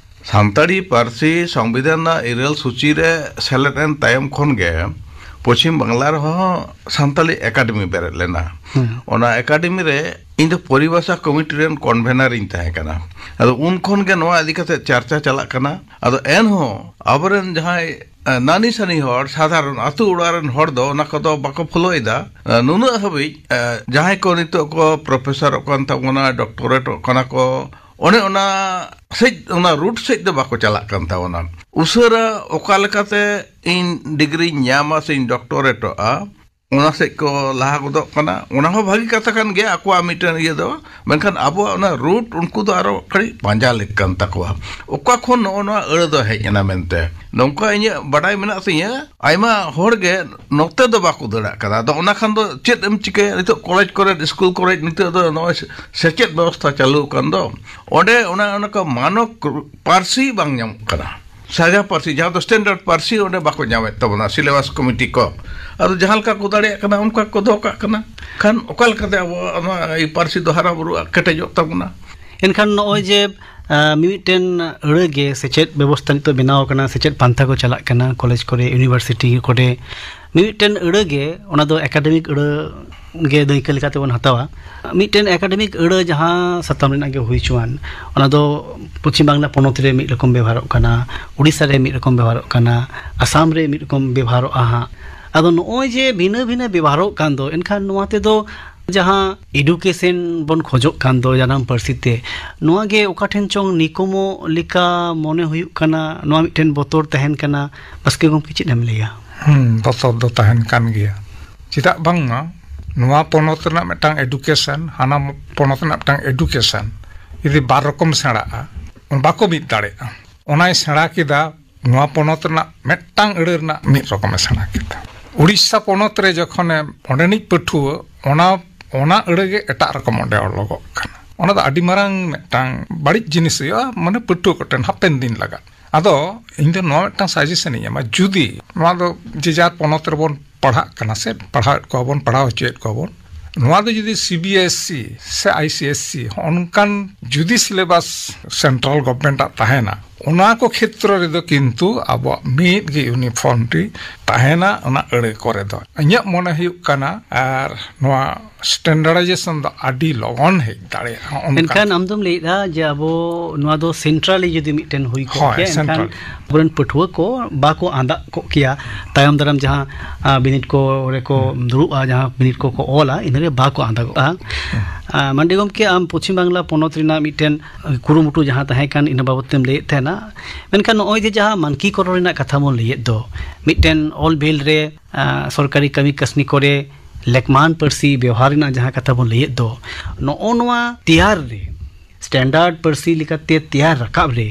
ᱥᱟᱱᱛᱟᱲᱤ ᱯᱟᱹᱨᱥᱤ ᱥᱚᱝᱵᱤᱫᱷᱟᱱ ᱨᱮᱱᱟᱜ ᱤᱨᱟᱹᱞ ᱥᱩᱪᱤ ᱨᱮ ᱥᱮᱞᱮᱫ ᱮᱱ ᱛᱟᱭᱚᱢ ᱠᱷᱚᱱ ᱜᱮ ᱯᱚᱪᱷᱤᱢ ᱵᱟᱝᱞᱟ ᱨᱮᱦᱚᱸ ᱥᱟᱱᱛᱟᱲᱤ ᱮᱠᱟᱰᱮᱢᱤ ᱵᱮᱨᱮᱫ ᱞᱮᱱᱟ᱾ ᱦᱩᱸ᱾ ᱚᱱᱟ ᱮᱠᱟᱰᱮᱢᱤ ᱨᱮ ᱤᱧ ᱫᱚ ᱯᱚᱨᱤᱵᱷᱟᱥᱟ ᱠᱚᱢᱤᱴᱤ ᱨᱮᱱ ᱠᱚᱱᱵᱷᱮᱱᱟᱨ ᱤᱧ ᱛᱟᱦᱮᱸ ᱠᱟᱱᱟ᱾ ᱟᱫᱚ ᱩᱱ ᱠᱷᱚᱱ ᱜᱮ ᱱᱚᱣᱟ ᱤᱫᱤ ᱠᱟᱛᱮ ᱪᱟᱨᱪᱟ ᱪᱟᱞᱟᱜ ᱠᱟᱱᱟ᱾ ᱟᱫᱚ ᱮᱱᱦᱚᱸ ᱟᱵᱚᱨᱮᱱ ᱡᱟᱦᱟᱸᱭ, ᱮ, ᱱᱟᱹᱱᱤ ᱥᱟᱹᱱᱤ ᱦᱚᱲ, ᱥᱟᱫᱷᱟᱨᱚᱱ ᱟᱹᱛᱩ ᱚᱲᱟᱜ ᱨᱮᱱ ᱦᱚᱲ ᱫᱚ ᱚᱱᱟ ᱠᱚᱫᱚ ᱵᱟᱠᱚ ᱯᱷᱚᱞᱳᱭᱮᱫᱟ᱾ ᱮ, ᱱᱩᱱᱟᱹᱜ ᱦᱟᱹᱵᱤᱡ, ᱮ, ᱡᱟᱦᱟᱸᱭ ᱠᱚ ᱱᱤᱛᱚᱜ ᱠᱚ ᱯᱨᱚᱯᱷᱮᱥᱚᱨᱚᱜ ᱠᱟᱱ ᱛᱟᱵᱚᱱᱟ, ᱰᱚᱠᱴᱚᱨᱮᱴᱚᱜ ᱠᱟᱱᱟ ᱠᱚ, ᱚᱱᱮ ᱚᱱᱟ ᱥᱮᱡ, ᱚᱱᱟ ᱨᱩᱴ ᱥᱮᱡ ᱫᱚ ᱵᱟᱠᱚ ᱪᱟᱞᱟᱜ ᱠᱟᱱ ᱛᱟᱵᱚᱱᱟ᱾ ᱩᱥᱟᱹᱨᱟ ᱚᱠᱟ ᱞᱮᱠᱟᱛᱮ ᱤᱧ ᱰᱤᱜᱽᱨᱤᱧ ᱧᱟᱢᱟ ᱥᱮᱧ ᱰᱚᱠᱴᱚᱨᱮᱴᱚᱜᱼᱟ, ᱚᱱᱟ ᱥᱮᱡ ᱠᱚ ᱞᱟᱦᱟ ᱜᱚᱫᱚᱜ ᱠᱟᱱᱟ᱾ ᱚᱱᱟ ᱦᱚᱸ ᱵᱷᱟᱹᱜᱤ ᱠᱟᱛᱷᱟ ᱠᱟᱱ ᱜᱮᱭᱟ, ᱟᱠᱚᱣᱟᱜ ᱢᱤᱫᱴᱮᱱ ᱤᱭᱟᱹ ᱫᱚ᱾ ᱢᱮᱱᱠᱷᱟᱱ ᱟᱵᱚᱣᱟᱜ ᱚᱱᱟ ᱨᱩᱴ ᱩᱱᱠᱩ ᱫᱚ ᱟᱨᱚ ᱠᱟᱹᱴᱤᱡ ᱯᱟᱸᱡᱟ ᱞᱮᱠ ᱠᱟᱱ ᱛᱟᱠᱚᱣᱟ, ᱚᱠᱟ ᱠᱷᱚᱱ ᱱᱚᱜᱼᱚ ᱱᱚᱣᱟ ᱟᱹᱲᱟᱹ ᱫᱚ ᱦᱮᱡ ᱮᱱᱟ ᱢᱮᱱᱛᱮ᱾ ᱱᱚᱝᱠᱟ ᱤᱧᱟᱹᱜ ᱵᱟᱰᱟᱭ ᱢᱮᱱᱟᱜ ᱛᱤᱧᱟᱹ, ᱟᱭᱢᱟ ᱦᱚᱲ ᱜᱮ ᱱᱚᱛᱮ ᱫᱚ ᱵᱟᱠᱚ ᱫᱟᱹᱲᱟᱜ ᱠᱟᱱᱟ᱾ ᱟᱫᱚ ᱚᱱᱟ ᱠᱷᱟᱱ ᱫᱚ ᱪᱮᱫ ᱮᱢ ᱪᱤᱠᱟᱹᱭᱟ? ᱱᱤᱛᱚᱜ ᱠᱚᱞᱮᱡᱽ ᱠᱚᱨᱮ, ᱥᱠᱩᱞ ᱠᱚᱨᱮ ᱱᱤᱛᱚᱜ ᱫᱚ ᱱᱚᱜᱼᱚᱭ ᱥᱮᱪᱮᱫ ᱵᱮᱵᱚᱥᱛᱷᱟ ᱪᱟᱹᱞᱩ ᱟᱠᱟᱱ ᱫᱚ, ᱚᱸᱰᱮ ᱚᱱᱟ, ᱚᱱᱟ ᱠᱚ ᱢᱟᱱᱚᱠ ᱯᱟᱹᱨᱥᱤ ᱵᱟᱝ ᱧᱟᱢᱚᱜ ᱠᱟᱱᱟ᱾ ᱥᱟᱡᱟ ᱯᱟᱹᱨᱥᱤ, ᱡᱟᱦᱟᱸ ᱫᱚ ᱥᱴᱮᱱᱰᱟᱨᱰ ᱯᱟᱹᱨᱥᱤ, ᱚᱸᱰᱮ ᱵᱟᱠᱚ ᱧᱟᱢᱮᱫ ᱛᱟᱵᱚᱱᱟ ᱥᱤᱞᱮᱵᱟᱥ ᱠᱚᱢᱤᱴᱤ ᱠᱚ᱾ ᱟᱫᱚ ᱡᱟᱦᱟᱸ ᱞᱮᱠᱟ ᱠᱚ ᱫᱟᱲᱮᱭᱟᱜ ᱠᱟᱱᱟ, ᱚᱱᱠᱟ ᱠᱚ ᱫᱚᱦᱚ ᱠᱟᱜ ᱠᱟᱱᱟ᱾ ᱠᱷᱟᱱ ᱚᱠᱟ ᱞᱮᱠᱟᱛᱮ ᱟᱵᱚᱣᱟᱜ ᱱᱚᱣᱟ ᱯᱟᱹᱨᱥᱤ ᱫᱚ ᱦᱟᱨᱟ ᱵᱩᱨᱩᱜᱼᱟ, ᱠᱮᱴᱮᱡᱚᱜ ᱛᱟᱵᱚᱱᱟ? ᱮᱱᱠᱷᱟᱱ ᱱᱚᱜᱼᱚᱭ ᱡᱮ, ᱟ, ᱢᱤᱢᱤᱫᱴᱮᱱ ᱟᱹᱲᱟᱹ ᱜᱮ ᱥᱮᱪᱮᱫ ᱵᱮᱵᱚᱥᱛᱷᱟ ᱱᱤᱛᱚᱜ ᱵᱮᱱᱟᱣ ᱟᱠᱟᱱᱟ, ᱥᱮᱪᱮᱫ ᱯᱟᱱᱛᱷᱟ ᱠᱚ ᱪᱟᱞᱟᱜ ᱠᱟᱱᱟ, ᱠᱚᱞᱮᱡᱽ ᱠᱚᱨᱮ, ᱤᱭᱩᱱᱤᱵᱷᱟᱨᱥᱤᱴᱤ ᱠᱚᱨᱮ, ᱢᱤᱢᱤᱫᱴᱮᱱ ᱟᱹᱲᱟᱹ ᱜᱮ, ᱚᱱᱟ ᱫᱚ ᱮᱠᱟᱰᱮᱢᱤᱠ ᱟᱹᱲᱟᱹ ᱜᱮ ᱫᱟᱹᱭᱠᱟᱹ ᱞᱮᱠᱟᱛᱮ ᱵᱚᱱ ᱦᱟᱛᱟᱣᱟ᱾ ᱢᱤᱫᱴᱮᱱ ᱮᱠᱟᱰᱮᱢᱤᱠ ᱟᱹᱲᱟᱹ ᱡᱟᱦᱟᱸ ᱥᱟᱛᱟᱢ ᱨᱮᱱᱟᱜ ᱜᱮ ᱦᱩᱭ ᱦᱚᱪᱚᱣᱟᱱ, ᱚᱱᱟ ᱫᱚ ᱯᱚᱪᱷᱤᱢ ᱵᱟᱝᱞᱟ ᱯᱚᱱᱚᱛ ᱨᱮ ᱢᱤᱫ ᱨᱚᱠᱚᱢ ᱵᱮᱵᱚᱦᱟᱨᱚᱜ ᱠᱟᱱᱟ, ᱩᱲᱤᱥᱥᱟ ᱨᱮ ᱢᱤᱫ ᱨᱚᱠᱚᱢ ᱵᱮᱵᱚᱦᱟᱨᱚᱜ ᱠᱟᱱᱟ, ᱟᱥᱟᱢ ᱨᱮ ᱢᱤᱫ ᱨᱚᱠᱚᱢ ᱵᱮᱵᱚᱦᱟᱨᱚᱜᱼᱟ ᱦᱟᱸᱜ᱾ ᱟᱫᱚ ᱱᱚᱜᱼᱚᱭ ᱡᱮ ᱵᱷᱤᱱᱟᱹ ᱵᱷᱤᱱᱟᱹ ᱵᱮᱵᱚᱦᱟᱨᱚᱜ ᱠᱟᱱ ᱫᱚ, ᱮᱱᱠᱷᱟᱱ ᱱᱚᱣᱟ ᱛᱮᱫᱚ ᱡᱟᱦᱟᱸ ᱮᱰᱩᱠᱮᱥᱚᱱ ᱵᱚᱱ ᱠᱷᱚᱡᱚᱜ ᱠᱟᱱ ᱫᱚ ᱡᱟᱱᱟᱢ ᱯᱟᱹᱨᱥᱤ ᱛᱮ, ᱱᱚᱣᱟ ᱜᱮ ᱚᱠᱟ ᱴᱷᱮᱱ ᱪᱚᱝ ᱱᱤᱠᱚᱢᱚᱜ ᱞᱮᱠᱟ ᱢᱚᱱᱮ ᱦᱩᱭᱩᱜ ᱠᱟᱱᱟ, ᱱᱚᱣᱟ ᱢᱤᱫᱴᱮᱱ ᱵᱚᱛᱚᱨ ᱛᱟᱦᱮᱱ ᱠᱟᱱᱟ᱾ ᱵᱟᱥᱠᱮ ᱜᱚᱢᱠᱮ, ᱪᱮᱫ ᱮᱢ ᱞᱟᱹᱭᱟ? ᱦᱩᱸ, ᱵᱚᱛᱚᱨ ᱫᱚ ᱛᱟᱦᱮᱱ ᱠᱟᱱ ᱜᱮᱭᱟ᱾ ᱪᱮᱫᱟᱜ ᱵᱟᱝᱢᱟ ᱱᱚᱣᱟ ᱯᱚᱱᱚᱛ ᱨᱮᱱᱟᱜ ᱢᱤᱫᱴᱟᱝ ᱮᱰᱩᱠᱮᱥᱚᱱ, ᱦᱟᱱᱟ ᱯᱚᱱᱚᱛ ᱨᱮᱱᱟᱜ ᱢᱤᱫᱴᱟᱝ ᱮᱰᱩᱠᱮᱥᱚᱱ ᱡᱩᱫᱤ ᱵᱟᱨ ᱨᱚᱠᱚᱢ ᱥᱮᱬᱟᱜᱼᱟ, ᱵᱟᱠᱚ ᱢᱤᱫ ᱫᱟᱲᱮᱭᱟᱜᱼᱟ᱾ ᱚᱱᱟᱭ ᱥᱮᱬᱟ ᱠᱮᱫᱟ, ᱱᱚᱣᱟ ᱯᱚᱱᱚᱛ ᱨᱮᱱᱟᱜ ᱢᱤᱫᱴᱟᱝ ᱟᱹᱲᱟᱹ ᱨᱮᱱᱟᱜ ᱢᱤᱫ ᱨᱚᱠᱚᱢᱮ ᱥᱮᱬᱟ ᱠᱮᱫᱟ᱾ ᱩᱲᱤᱥᱥᱟ ᱯᱚᱱᱚᱛ ᱨᱮ ᱡᱚᱠᱷᱚᱱᱮ ᱚᱸᱰᱮᱱᱤᱡ ᱯᱟᱹᱴᱷᱩᱣᱟᱹ ᱚᱱᱟ, ᱚᱱᱟ ᱟᱹᱲᱟᱹ ᱜᱮ ᱮᱴᱟᱜ ᱨᱚᱠᱚᱢ ᱚᱸᱰᱮ ᱚᱞᱚᱜᱚᱜ ᱠᱟᱱᱟ᱾ ᱚᱱᱟ ᱫᱚ ᱟᱹᱰᱤ ᱢᱟᱨᱟᱝ ᱢᱤᱫᱴᱟᱝ ᱵᱟᱹᱲᱤᱡ ᱡᱤᱱᱤᱥ ᱦᱩᱭᱩᱜᱼᱟ, ᱢᱟᱱᱮ ᱯᱟᱹᱴᱷᱩᱣᱟᱹ ᱠᱚᱴᱷᱮᱱ ᱦᱟᱯᱮᱱ ᱫᱤᱱ ᱞᱟᱜᱟᱫ᱾ ᱟᱫᱚ ᱤᱧ ᱫᱚ ᱱᱚᱣᱟ ᱢᱤᱫᱴᱟᱝ ᱥᱟᱡᱮᱥᱚᱱ ᱤᱧ ᱮᱢᱟ, ᱡᱩᱫᱤ ᱱᱚᱣᱟ ᱫᱚ ᱡᱮ ᱡᱟᱨ ᱯᱚᱱᱚᱛ ᱨᱮᱵᱚᱱ ᱯᱟᱲᱦᱟᱜ ᱠᱟᱱᱟ ᱥᱮ ᱯᱟᱲᱦᱟᱣᱮᱫ ᱠᱚᱣᱟ ᱵᱚᱱ, ᱯᱟᱲᱦᱟᱣ ᱦᱚᱪᱚᱭᱮᱫ ᱠᱚᱣᱟ ᱵᱚᱱ, ᱱᱚᱣᱟ ᱫᱚ ᱡᱩᱫᱤ ᱥᱤ ᱵᱤ ᱮᱥ ᱤ ᱥᱮ ᱟᱭ ᱥᱤ ᱮᱥ ᱤ ᱦᱚᱸᱜᱼᱚ ᱱᱚᱝᱠᱟᱱ ᱡᱩᱫᱤ ᱥᱤᱞᱮᱵᱟᱥ ᱥᱮᱱᱴᱨᱟᱞ ᱜᱚᱵᱷᱢᱮᱱᱴ ᱟᱜ ᱛᱟᱦᱮᱱᱟ, ᱚᱱᱟ ᱠᱚ ᱠᱷᱮᱛᱨᱚ ᱨᱮᱫᱚ ᱠᱤᱱᱛᱩ ᱟᱵᱚᱣᱟᱜ ᱢᱤᱫ ᱜᱮ ᱤᱭᱩᱱᱤᱯᱷᱚᱨᱢᱤᱴᱤ ᱛᱟᱦᱮᱱᱟ ᱚᱱᱟ ᱟᱹᱲᱟᱹ ᱠᱚᱨᱮ ᱫᱚ, ᱤᱧᱟᱹᱜ ᱢᱚᱱᱮ ᱦᱩᱭᱩᱜ ᱠᱟᱱᱟ᱾ ᱟᱨ ᱱᱚᱣᱟ ᱥᱴᱮᱱᱰᱟᱨᱰᱟᱭᱡᱮᱥᱚᱱ ᱫᱚ ᱟᱹᱰᱤ ᱞᱚᱜᱚᱱ ᱦᱮᱡ ᱫᱟᱲᱮᱭᱟᱜᱼᱟ᱾ ᱚᱱᱠᱟ ᱮᱱᱠᱷᱟᱱ ᱟᱢ ᱫᱚᱢ ᱞᱟᱹᱭᱮᱫᱟ ᱡᱮ ᱟᱵᱚ ᱱᱚᱣᱟ ᱫᱚ ᱥᱮᱱᱴᱨᱟᱞᱤ ᱡᱩᱫᱤ ᱢᱤᱫᱴᱮᱱ ᱦᱩᱭ ᱠᱚᱜ ᱦᱳᱭ, ᱠᱮᱭᱟ, ᱮᱱᱠᱷᱟᱱ ᱥᱮᱱᱴᱨᱟᱞ᱾ ᱟᱵᱚᱨᱮᱱ ᱯᱟᱹᱴᱷᱩᱣᱟᱹ ᱠᱚ ᱵᱟᱠᱚ ᱟᱸᱫᱟᱜ ᱠᱚᱜ ᱠᱮᱭᱟ ᱛᱟᱭᱚᱢ ᱫᱟᱨᱟᱢ ᱡᱟᱦᱟᱸ, ᱟ, ᱵᱤᱱᱤᱰ ᱠᱚ ᱨᱮᱠᱚ ᱦᱩᱸ᱾ ᱫᱩᱲᱩᱵᱼᱟ, ᱡᱟᱦᱟᱸ ᱵᱤᱱᱤᱰ ᱠᱚᱠᱚ ᱚᱞᱟ, ᱤᱱᱟᱹᱨᱮ ᱵᱟᱠᱚ ᱟᱸᱫᱟᱜᱚᱜᱼᱟ᱾ ᱦᱩᱸ᱾ ᱟ, ᱢᱟᱱᱰᱤ ᱜᱚᱢᱠᱮ, ᱟᱢ ᱯᱚᱪᱷᱤᱢ ᱵᱟᱝᱞᱟ ᱯᱚᱱᱚᱛ ᱨᱮᱱᱟᱜ ᱢᱤᱫᱴᱮᱱ ᱠᱩᱨᱩᱢᱩᱴᱩ ᱡᱟᱦᱟᱸ ᱛᱟᱦᱮᱸ ᱠᱟᱱ, ᱤᱱᱟᱹ ᱵᱟᱵᱚᱛ ᱛᱮᱢ ᱞᱟᱹᱭᱮᱫ ᱛᱟᱦᱮᱱᱟ᱾ ᱢᱮᱱᱠᱷᱟᱱ ᱱᱚᱜᱼᱚᱭ ᱡᱮ ᱡᱟᱦᱟᱸ ᱢᱟᱱᱠᱤᱠᱚᱨᱚᱱ ᱨᱮᱱᱟᱜ ᱠᱟᱛᱷᱟ ᱵᱚᱱ ᱞᱟᱹᱭᱮᱫ ᱫᱚ, ᱢᱤᱫᱴᱮᱱ ᱚᱞ ᱵᱤᱞ ᱨᱮ, ᱟ, ᱥᱚᱨᱠᱟᱨᱤ ᱠᱟᱹᱢᱤ ᱠᱟᱹᱥᱱᱤ ᱠᱚᱨᱮ ᱞᱮᱠᱢᱟᱱ ᱯᱟᱹᱨᱥᱤ ᱵᱮᱣᱦᱟᱨ ᱨᱮᱱᱟᱜ ᱡᱟᱦᱟᱸ ᱠᱟᱛᱷᱟ ᱵᱚᱱ ᱞᱟᱹᱭᱮᱫ ᱫᱚ, ᱱᱚᱜᱼᱚ ᱱᱚᱣᱟ ᱛᱮᱭᱟᱨ ᱨᱮ, ᱥᱴᱮᱱᱰᱟᱨᱰ ᱯᱟᱹᱨᱥᱤ ᱞᱮᱠᱟᱛᱮ ᱛᱮᱭᱟᱨ ᱨᱟᱠᱟᱵ ᱨᱮ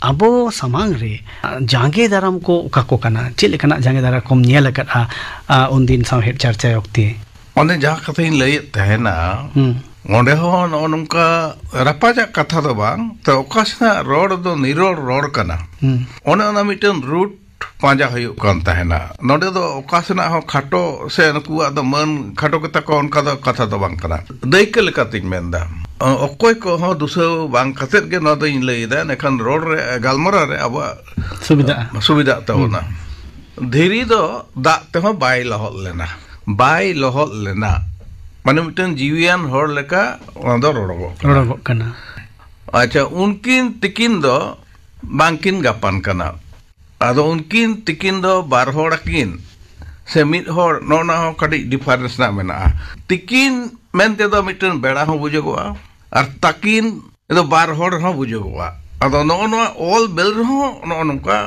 ᱟᱵᱚ ᱥᱟᱢᱟᱝ ᱨᱮ, ᱟ, ᱡᱟᱸᱜᱮ ᱫᱟᱨᱟᱢ ᱠᱚ ᱚᱠᱟ ᱠᱚ ᱠᱟᱱᱟ? ᱪᱮᱫ ᱞᱮᱠᱟᱱᱟᱜ ᱡᱟᱸᱜᱮ ᱫᱟᱨᱟᱢ ᱠᱚᱢ ᱧᱮᱞ ᱟᱠᱟᱫᱼᱟ, ᱟ, ᱩᱱᱫᱤᱱ ᱥᱟᱶᱦᱮᱫ ᱪᱟᱨᱪᱟ ᱚᱠᱛᱮ? ᱚᱱᱮ ᱡᱟᱦᱟᱸ ᱠᱟᱛᱷᱟᱧ ᱞᱟᱹᱭᱮᱫ ᱛᱟᱦᱮᱱᱟ, ᱦᱩᱸ᱾ ᱚᱸᱰᱮ ᱦᱚᱸ ᱱᱚᱜᱼᱚ ᱱᱚᱝᱠᱟ ᱨᱟᱯᱟᱪᱟᱜ ᱠᱟᱛᱷᱟ ᱫᱚ ᱵᱟᱝ, ᱛᱚ ᱚᱠᱟ ᱥᱮᱱᱟᱜ ᱨᱚᱲ ᱫᱚ ᱱᱤᱨᱚᱲ ᱨᱚᱲ ᱠᱟᱱᱟ᱾ ᱦᱩᱸ᱾ ᱚᱱᱮ ᱚᱱᱟ ᱢᱤᱫᱴᱮᱱ ᱨᱩᱴ ᱯᱟᱸᱡᱟ ᱦᱩᱭᱩᱜ ᱠᱟᱱ ᱛᱟᱦᱮᱱᱟ᱾ ᱱᱚᱰᱮ ᱫᱚ ᱚᱠᱟ ᱥᱮᱱᱟᱜ ᱦᱚᱸ ᱠᱷᱟᱴᱚ ᱥᱮ ᱱᱩᱠᱩᱣᱟᱜ ᱫᱚ ᱢᱟᱹᱱ ᱠᱷᱟᱴᱚ ᱜᱮᱛᱟ ᱠᱚᱣᱟ, ᱚᱱᱠᱟ ᱫᱚ ᱠᱟᱛᱷᱟ ᱫᱚ ᱵᱟᱝ ᱠᱟᱱᱟ᱾ ᱫᱟᱹᱭᱠᱟᱹ ᱞᱮᱠᱟᱛᱤᱧ ᱢᱮᱱᱫᱟ, ᱚᱠᱚᱭ ᱠᱚᱦᱚᱸ ᱫᱩᱥᱟᱹᱣ ᱵᱟᱝ ᱠᱟᱛᱮᱫ ᱜᱮ ᱱᱚᱣᱟ ᱫᱚᱧ ᱞᱟᱹᱭᱮᱫᱟ, ᱮᱸᱰᱮᱠᱷᱟᱱ ᱨᱚᱲ ᱨᱮ, ᱜᱟᱞᱢᱟᱨᱟᱣ ᱨᱮ ᱟᱵᱚᱣᱟᱜ ᱥᱩᱵᱤᱫᱷᱟᱜᱼᱟ᱾ ᱥᱩᱵᱤᱫᱷᱟᱜ ᱛᱟᱵᱚᱱᱟ᱾ ᱦᱩᱸ᱾ ᱫᱷᱤᱨᱤ ᱫᱚ ᱫᱟᱜ ᱛᱮᱦᱚᱸ ᱵᱟᱭ ᱞᱚᱦᱚᱫ ᱞᱮᱱᱟ, ᱵᱟᱭ ᱞᱚᱦᱚᱫ ᱞᱮᱱᱟ, ᱢᱟᱱᱮ ᱢᱤᱫᱴᱮᱱ ᱡᱤᱣᱤᱭᱟᱱ ᱦᱚᱲ ᱞᱮᱠᱟ ᱚᱱᱟ ᱫᱚ ᱨᱚᱲᱚᱜᱚᱜ ᱠᱟᱱᱟ᱾ ᱨᱚᱲᱚᱜᱚᱜ ᱠᱟᱱᱟ᱾ ᱟᱪᱪᱷᱟ, ᱩᱱᱠᱤᱱ ᱛᱤᱠᱤᱱ ᱫᱚ ᱵᱟᱝᱠᱤᱱ ᱜᱟᱯᱟᱱ ᱠᱟᱱᱟ᱾ ᱟᱫᱚ ᱩᱱᱠᱤᱱ ᱛᱤᱠᱤᱱ ᱫᱚ ᱵᱟᱨ ᱦᱚᱲ ᱟᱹᱠᱤᱱ ᱥᱮ ᱢᱤᱫ ᱦᱚᱲ, ᱱᱚᱜᱼᱚ ᱱᱚᱣᱟ ᱦᱚᱸ ᱠᱟᱹᱴᱤᱡ ᱰᱤᱯᱷᱟᱨᱮᱱᱥ ᱨᱮᱱᱟᱜ ᱢᱮᱱᱟᱜᱼᱟ᱾ ᱛᱤᱠᱤᱱ ᱢᱮᱱᱛᱮ ᱫᱚ ᱢᱤᱫᱴᱮᱱ ᱵᱮᱲᱟ ᱦᱚᱸ ᱵᱩᱡᱚᱜᱚᱜᱼᱟ, ᱟᱨ ᱛᱟᱹᱠᱤᱱ ᱫᱚ ᱵᱟᱨ ᱦᱚᱲ ᱦᱚᱸ ᱵᱩᱡᱚᱜᱚᱜᱼᱟ᱾ ᱟᱫᱚ ᱱᱚᱜᱼᱚ ᱱᱚᱣᱟ ᱚᱞ ᱵᱮᱞ ᱨᱮᱦᱚᱸ ᱱᱚᱜᱼᱚ ᱱᱚᱝᱠᱟ,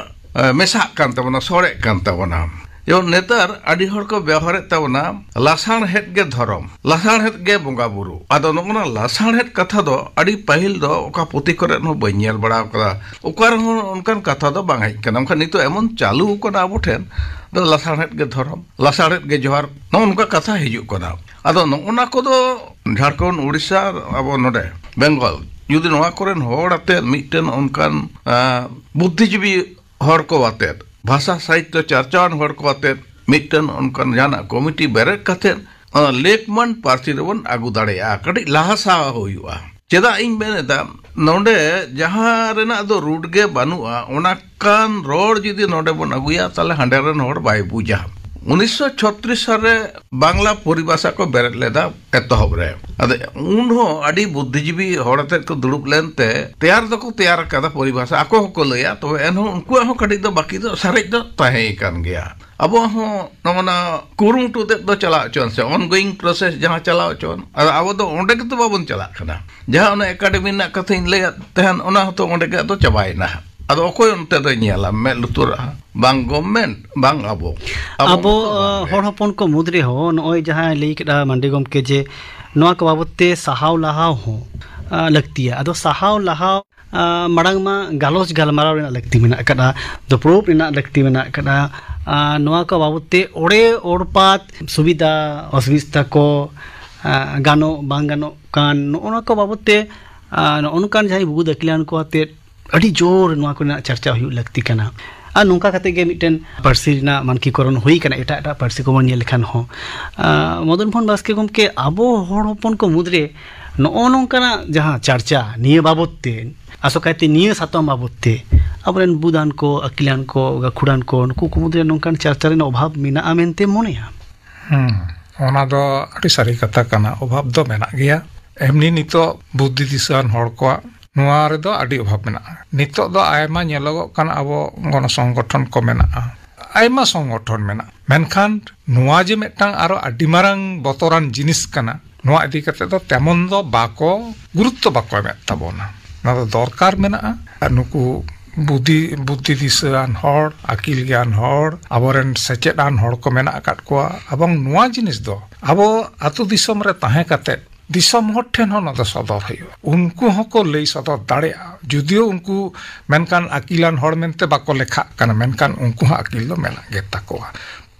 ᱮ, ᱢᱮᱥᱟᱜ ᱠᱟᱱ ᱛᱟᱵᱚᱱᱟ, ᱥᱚᱲᱮᱜ ᱠᱟᱱ ᱛᱟᱵᱚᱱᱟ᱾ ᱡᱮᱢᱚᱱ ᱱᱮᱛᱟᱨ ᱟᱹᱰᱤ ᱦᱚᱲ ᱠᱚ ᱵᱮᱣᱦᱟᱨᱮᱫ ᱛᱟᱵᱚᱱᱟ, "ᱞᱟᱥᱟᱬᱦᱮᱫ ᱜᱮ ᱫᱷᱚᱨᱚᱢ, ᱞᱟᱥᱟᱬᱦᱮᱫ ᱜᱮ ᱵᱚᱸᱜᱟ ᱵᱩᱨᱩ", ᱟᱫᱚ ᱱᱚᱜᱼᱚ ᱱᱟ ᱞᱟᱥᱟᱬᱦᱮᱫ ᱠᱟᱛᱷᱟ ᱫᱚ ᱟᱹᱰᱤ ᱯᱟᱹᱦᱤᱞ ᱫᱚ ᱚᱠᱟ ᱯᱩᱛᱷᱤ ᱠᱚᱨᱮ ᱦᱚᱸ ᱵᱟᱹᱧ ᱧᱮᱞ ᱵᱟᱲᱟ ᱟᱠᱟᱫᱟ, ᱚᱠᱟ ᱨᱮᱦᱚᱸ ᱚᱱᱠᱟᱱ ᱠᱟᱛᱷᱟ ᱫᱚ ᱵᱟᱝ ᱦᱮᱡ ᱟᱠᱟᱱᱟ᱾ ᱢᱮᱱᱠᱷᱟᱱ ᱱᱤᱛᱚᱜ ᱮᱢᱚᱱ ᱪᱟᱹᱞᱩ ᱟᱠᱟᱱᱟ ᱟᱵᱚ ᱴᱷᱮᱱ ᱫᱚ, "ᱞᱟᱥᱟᱬᱦᱮᱫ ᱜᱮ ᱫᱷᱚᱨᱚᱢ, ᱞᱟᱥᱟᱬᱦᱮᱫ ᱜᱮ ᱡᱚᱦᱟᱨ", ᱱᱚᱜᱼᱚ ᱱᱚᱝᱠᱟ ᱠᱟᱛᱷᱟ ᱦᱤᱡᱩᱜ ᱠᱟᱱᱟ᱾ ᱟᱫᱚ ᱱᱚᱜᱼᱚ ᱱᱟ ᱠᱚᱫᱚ ᱡᱷᱟᱲᱠᱷᱚᱸᱰ, ᱩᱲᱤᱥᱥᱟ, ᱟᱵᱚ ᱱᱚᱰᱮ ᱵᱮᱝᱜᱚᱞ, ᱡᱩᱫᱤ ᱱᱚᱣᱟ ᱠᱚᱨᱮᱱ ᱦᱚᱲ ᱟᱛᱮᱫ ᱢᱤᱫᱴᱮᱱ ᱚᱱᱠᱟᱱ, ᱟ, ᱵᱩᱫᱽᱫᱷᱤᱡᱤᱵᱤ ᱦᱚᱲ ᱠᱚ ᱟᱛᱮᱫ, ᱵᱷᱟᱥᱟ ᱥᱟᱦᱤᱛᱭᱚ ᱪᱟᱨᱪᱟᱣᱟᱱ ᱦᱚᱲ ᱠᱚ ᱟᱛᱮᱫ ᱢᱤᱫᱴᱮᱱ ᱚᱱᱠᱟᱱ ᱡᱟᱦᱟᱱᱟᱜ ᱠᱚᱢᱤᱴᱤ ᱵᱮᱨᱮᱫ ᱠᱟᱛᱮᱫ, ᱚᱱᱟ ᱞᱮᱠᱢᱟᱱ ᱯᱟᱹᱨᱥᱤ ᱨᱮᱵᱚᱱ ᱟᱹᱜᱩ ᱫᱟᱲᱮᱭᱟᱜᱼᱟ, ᱠᱟᱹᱴᱤᱡ ᱞᱟᱦᱟ ᱥᱟᱦᱟ ᱦᱩᱭᱩᱜᱼᱟ᱾ ᱪᱮᱫᱟᱜ ᱤᱧ ᱢᱮᱱ ᱮᱫᱟ, ᱱᱚᱰᱮ ᱡᱟᱦᱟᱸ ᱨᱮᱱᱟᱜ ᱫᱚ ᱨᱩᱴ ᱜᱮ ᱵᱟᱹᱱᱩᱜᱼᱟ, ᱚᱱᱟ ᱠᱟᱱ ᱨᱚᱲ ᱡᱩᱫᱤ ᱱᱚᱰᱮ ᱵᱚᱱ ᱟᱹᱜᱩᱭᱟ, ᱛᱟᱦᱞᱮ ᱦᱟᱸᱰᱮ ᱨᱮᱱ ᱦᱚᱲ ᱵᱟᱭ ᱵᱩᱡᱟ᱾ ᱩᱱᱤᱥᱥᱚ ᱪᱷᱚᱛᱨᱤᱥ ᱥᱟᱞ ᱨᱮ ᱵᱟᱝᱞᱟ ᱯᱚᱨᱤᱵᱷᱟᱥᱟ ᱠᱚ ᱵᱮᱨᱮᱫ ᱞᱮᱫᱟ ᱮᱛᱚᱦᱚᱵ ᱨᱮ᱾ ᱟᱫᱚ ᱩᱱ ᱦᱚᱸ ᱟᱹᱰᱤ ᱵᱩᱫᱽᱫᱷᱤᱡᱤᱵᱤ ᱦᱚᱲ ᱟᱛᱮᱫ ᱠᱚ ᱫᱩᱲᱩᱵ ᱞᱮᱱᱛᱮ ᱛᱮᱭᱟᱨ ᱫᱚᱠᱚ ᱛᱮᱭᱟᱨ ᱟᱠᱟᱫᱟ ᱯᱚᱨᱤᱵᱷᱟᱥᱟ, ᱟᱠᱚ ᱦᱚᱸᱠᱚ ᱞᱟᱹᱭᱟ, ᱛᱚᱵᱮ ᱮᱱᱦᱚᱸ ᱩᱱᱠᱩᱣᱟᱜ ᱦᱚᱸ ᱠᱟᱹᱴᱤᱡ ᱫᱚ ᱵᱟᱹᱠᱤ ᱫᱚ ᱥᱟᱨᱮᱡ ᱫᱚ ᱛᱟᱦᱮᱸ ᱠᱟᱱ ᱜᱮᱭᱟ᱾ ᱟᱵᱚᱣᱟᱜ ᱦᱚᱸ ᱱᱚᱜᱼᱚ ᱱᱟ ᱠᱩᱨᱩᱢᱩᱴᱩ ᱛᱮᱫ ᱫᱚ ᱪᱟᱞᱟᱣ ᱦᱚᱪᱚᱣᱟᱱ ᱥᱮ, ongoing process ᱡᱟᱦᱟᱸ ᱪᱟᱞᱟᱣ ᱦᱚᱪᱚᱣᱟᱱ, ᱟᱫᱚ ᱟᱵᱚ ᱫᱚ ᱚᱸᱰᱮ ᱜᱮᱛᱚ ᱵᱟᱵᱚᱱ ᱪᱟᱞᱟᱜ ᱠᱟᱱᱟ᱾ ᱡᱟᱦᱟᱸ ᱚᱱᱟ ᱮᱠᱟᱰᱮᱢᱤ ᱨᱮᱱᱟᱜ ᱠᱟᱛᱷᱟᱧ ᱞᱟᱹᱭᱟᱫ ᱛᱟᱦᱮᱱ, ᱚᱱᱟ ᱦᱚᱸᱛᱚ ᱚᱸᱰᱮ ᱜᱮ ᱟᱫᱚ ᱪᱟᱵᱟᱭᱮᱱᱟ᱾ ᱟᱫᱚ ᱚᱠᱚᱭ ᱚᱱᱛᱮ ᱫᱚᱭ ᱧᱮᱞᱟ ᱢᱮᱫ ᱞᱩᱛᱩᱨᱟᱜᱼᱟ? ᱵᱟᱝ ᱜᱚᱵᱷᱢᱮᱱᱴ, ᱵᱟᱝ ᱟᱵᱚ᱾ ᱟᱵᱚ, ᱢᱚᱛᱚ ᱵᱟᱝ ᱟᱸ, ᱜᱮ᱾ ᱦᱚᱲ ᱦᱚᱯᱚᱱ ᱠᱚ ᱢᱩᱫᱽ ᱨᱮᱦᱚᱸ ᱱᱚᱜᱼᱚᱭ ᱡᱟᱦᱟᱸᱭ ᱞᱟᱹᱭ ᱠᱮᱫᱟ ᱢᱟᱱᱰᱤ ᱜᱚᱢᱠᱮ, ᱡᱮ ᱱᱚᱣᱟ ᱠᱚ ᱵᱟᱵᱚᱫ ᱛᱮ ᱥᱟᱦᱟᱣ ᱞᱟᱦᱟᱣ ᱦᱚᱸ, ᱟᱸ, ᱞᱟᱹᱠᱛᱤᱭᱟ᱾ ᱟᱫᱚ ᱥᱟᱦᱟᱣ ᱞᱟᱦᱟᱣ, ᱟᱸ, ᱢᱟᱲᱟᱝ ᱢᱟ ᱜᱟᱞᱚᱪ ᱜᱟᱞᱢᱟᱨᱟᱣ ᱨᱮᱱᱟᱜ ᱞᱟᱹᱠᱛᱤ ᱢᱮᱱᱟᱜ ᱟᱠᱟᱫᱟ, ᱫᱩᱯᱲᱩᱵ ᱨᱮᱱᱟᱜ ᱞᱟᱹᱠᱛᱤ ᱢᱮᱱᱟᱜ ᱟᱠᱟᱫᱟ᱾ ᱟᱸ, ᱱᱚᱣᱟ ᱠᱚ ᱵᱟᱵᱚᱫ ᱛᱮ ᱚᱲᱮ ᱚᱲᱯᱟᱛ, ᱥᱩᱵᱤᱫᱷᱟ ᱚᱥᱩᱵᱤᱫᱷᱟ ᱠᱚ, ᱟᱸ, ᱜᱟᱱᱚᱜ ᱵᱟᱝ ᱜᱟᱱᱚᱜ ᱠᱟᱱ, ᱱᱚᱜᱼᱚ ᱱᱚᱣᱟ ᱠᱚ ᱵᱟᱵᱚᱫ ᱛᱮ, ᱟᱸ, ᱱᱚᱜᱼᱚ ᱱᱚᱝᱠᱟᱱ ᱡᱟᱦᱟᱸᱭ ᱵᱩᱫ ᱟᱹᱠᱤᱞᱟᱱ ᱠᱚ ᱟᱛᱮᱫ ᱟᱹᱰᱤ ᱡᱳᱨ ᱱᱚᱣᱟ ᱠᱚᱨᱮᱱᱟᱜ ᱪᱟᱨᱪᱟ ᱦᱩᱭᱩᱜ ᱞᱟᱹᱠᱛᱤ ᱠᱟᱱᱟ᱾ ᱟᱨ ᱱᱚᱝᱠᱟ ᱠᱟᱛᱮ ᱜᱮ ᱢᱤᱫᱴᱮᱱ ᱯᱟᱹᱨᱥᱤ ᱨᱮᱱᱟᱜ ᱢᱟᱱᱠᱤᱠᱚᱨᱚᱱ ᱦᱩᱭ ᱠᱟᱱᱟ, ᱮᱴᱟᱜ ᱮᱴᱟᱜ ᱯᱟᱹᱨᱥᱤ ᱠᱚᱵᱚᱱ ᱧᱮᱞ ᱞᱮᱠᱷᱟᱱ ᱦᱚᱸ᱾ ᱟᱸ, ᱢᱚᱫᱚᱱ ᱢᱳᱦᱚᱱ ᱵᱟᱥᱠᱮ ᱜᱚᱢᱠᱮ, ᱟᱵᱚ ᱦᱚᱲ ᱦᱚᱯᱚᱱ ᱠᱚ ᱢᱩᱫᱽᱨᱮ ᱱᱚᱜᱼᱚ ᱱᱚᱝᱠᱟᱱᱟᱜ ᱡᱟᱦᱟᱸ ᱪᱟᱨᱪᱟ ᱱᱤᱭᱟᱹ ᱵᱟᱵᱚᱛ ᱛᱮ, ᱟᱥᱚᱠᱟᱭᱛᱮ ᱱᱤᱭᱟᱹ ᱥᱟᱛᱟᱢ ᱵᱟᱵᱚᱛ ᱛᱮ, ᱟᱵᱚᱨᱮᱱ ᱵᱩᱫᱟᱱ ᱠᱚ, ᱟᱹᱠᱤᱞᱟᱱ ᱠᱚ, ᱜᱟᱹᱠᱷᱩᱲᱟᱱ ᱠᱚ, ᱱᱩᱠᱩ ᱠᱚ ᱢᱩᱫᱽᱨᱮ ᱱᱚᱝᱠᱟᱱ ᱪᱟᱨᱪᱟ ᱨᱮᱱᱟᱜ ᱚᱵᱷᱟᱵᱽ ᱢᱮᱱᱟᱜᱼᱟ ᱢᱮᱱᱛᱮ ᱢᱚᱱᱮᱭᱟ? ᱦᱮᱸ, ᱚᱱᱟ ᱫᱚ ᱟᱹᱰᱤ ᱥᱟᱹᱨᱤ ᱠᱟᱛᱷᱟ ᱠᱟᱱᱟ, ᱚᱵᱷᱟᱵᱽ ᱫᱚ ᱢᱮᱱᱟᱜ ᱜᱮᱭᱟ᱾ ᱮᱢᱱᱤ ᱱᱤᱛᱚᱜ ᱵᱩᱫᱽᱫᱷᱤ ᱫᱤᱥᱟᱹᱣᱟᱱ ᱦᱚᱲ ᱠᱚᱣᱟᱜ ᱱᱚᱣᱟ ᱨᱮᱫᱚ ᱟᱹᱰᱤ ᱚᱵᱷᱟᱵᱽ ᱢᱮᱱᱟᱜᱼᱟ᱾ ᱱᱤᱛᱚᱜ ᱫᱚ ᱟᱭᱢᱟ ᱧᱮᱞᱚᱜᱚᱜ ᱠᱟᱱᱟ, ᱟᱵᱚ ᱜᱚᱱᱚ ᱥᱚᱝᱜᱚᱴᱷᱚᱱ ᱠᱚ ᱢᱮᱱᱟᱜᱼᱟ, ᱟᱭᱢᱟ ᱥᱚᱝᱜᱚᱴᱷᱚᱱ ᱢᱮᱱᱟᱜᱼᱟ, ᱢᱮᱱᱠᱷᱟᱱ ᱱᱚᱣᱟ ᱡᱮ ᱢᱤᱫᱴᱟᱝ ᱟᱨᱚ ᱟᱹᱰᱤ ᱢᱟᱨᱟᱝ ᱵᱚᱛᱚᱨᱟᱱ ᱡᱤᱱᱤᱥ ᱠᱟᱱᱟ, ᱱᱚᱣᱟ ᱤᱫᱤ ᱠᱟᱛᱮ ᱫᱚ ᱛᱮᱢᱚᱱ ᱫᱚ ᱵᱟᱠᱚ ᱜᱩᱨᱩᱛᱛᱚ ᱵᱟᱠᱚ ᱮᱢᱮᱫ ᱛᱟᱵᱚᱱᱟ᱾ ᱱᱚᱣᱟ ᱫᱚ ᱫᱚᱨᱠᱟᱨ ᱢᱮᱱᱟᱜᱼᱟ᱾ ᱟᱨ ᱱᱩᱠᱩ ᱵᱩᱫᱷᱤ ᱵᱩᱫᱷᱤ ᱫᱤᱥᱟᱹᱣᱟᱱ ᱦᱚᱲ, ᱟᱹᱠᱤᱞ ᱜᱮᱭᱟᱱ ᱦᱚᱲ, ᱟᱵᱚᱨᱮᱱ ᱥᱮᱪᱮᱫ ᱟᱱ ᱦᱚᱲ ᱠᱚ ᱢᱮᱱᱟᱜ ᱟᱠᱟᱫ ᱠᱚᱣᱟ᱾ ᱮᱵᱚᱝ ᱱᱚᱣᱟ ᱡᱤᱱᱤᱥ ᱫᱚ ᱟᱵᱚ ᱟᱹᱛᱩ ᱫᱤᱥᱚᱢ ᱨᱮ ᱛᱟᱦᱮᱸ ᱠᱟᱛᱮ ᱫᱤᱥᱚᱢ ᱦᱚᱲ ᱴᱷᱮᱱ ᱦᱚᱸ ᱱᱚᱣᱟ ᱫᱚ ᱥᱚᱫᱚᱨ ᱦᱩᱭᱩᱜᱼᱟ᱾ ᱩᱱᱠᱩ ᱦᱚᱸᱠᱚ ᱞᱟᱹᱭ ᱥᱚᱫᱚᱨ ᱫᱟᱲᱮᱭᱟᱜᱼᱟ, ᱡᱩᱫᱤᱭᱳ ᱩᱱᱠᱩ ᱢᱮᱱᱠᱷᱟᱱ ᱟᱹᱠᱤᱞᱟᱱ ᱦᱚᱲ ᱢᱮᱱᱛᱮ ᱵᱟᱠᱚ ᱞᱮᱠᱷᱟᱜ ᱠᱟᱱᱟ, ᱢᱮᱱᱠᱷᱟᱱ ᱩᱱᱠᱩ ᱦᱚᱸ ᱟᱹᱠᱤᱞ ᱫᱚ ᱢᱮᱱᱟᱜ ᱜᱮ ᱛᱟᱠᱚᱣᱟ᱾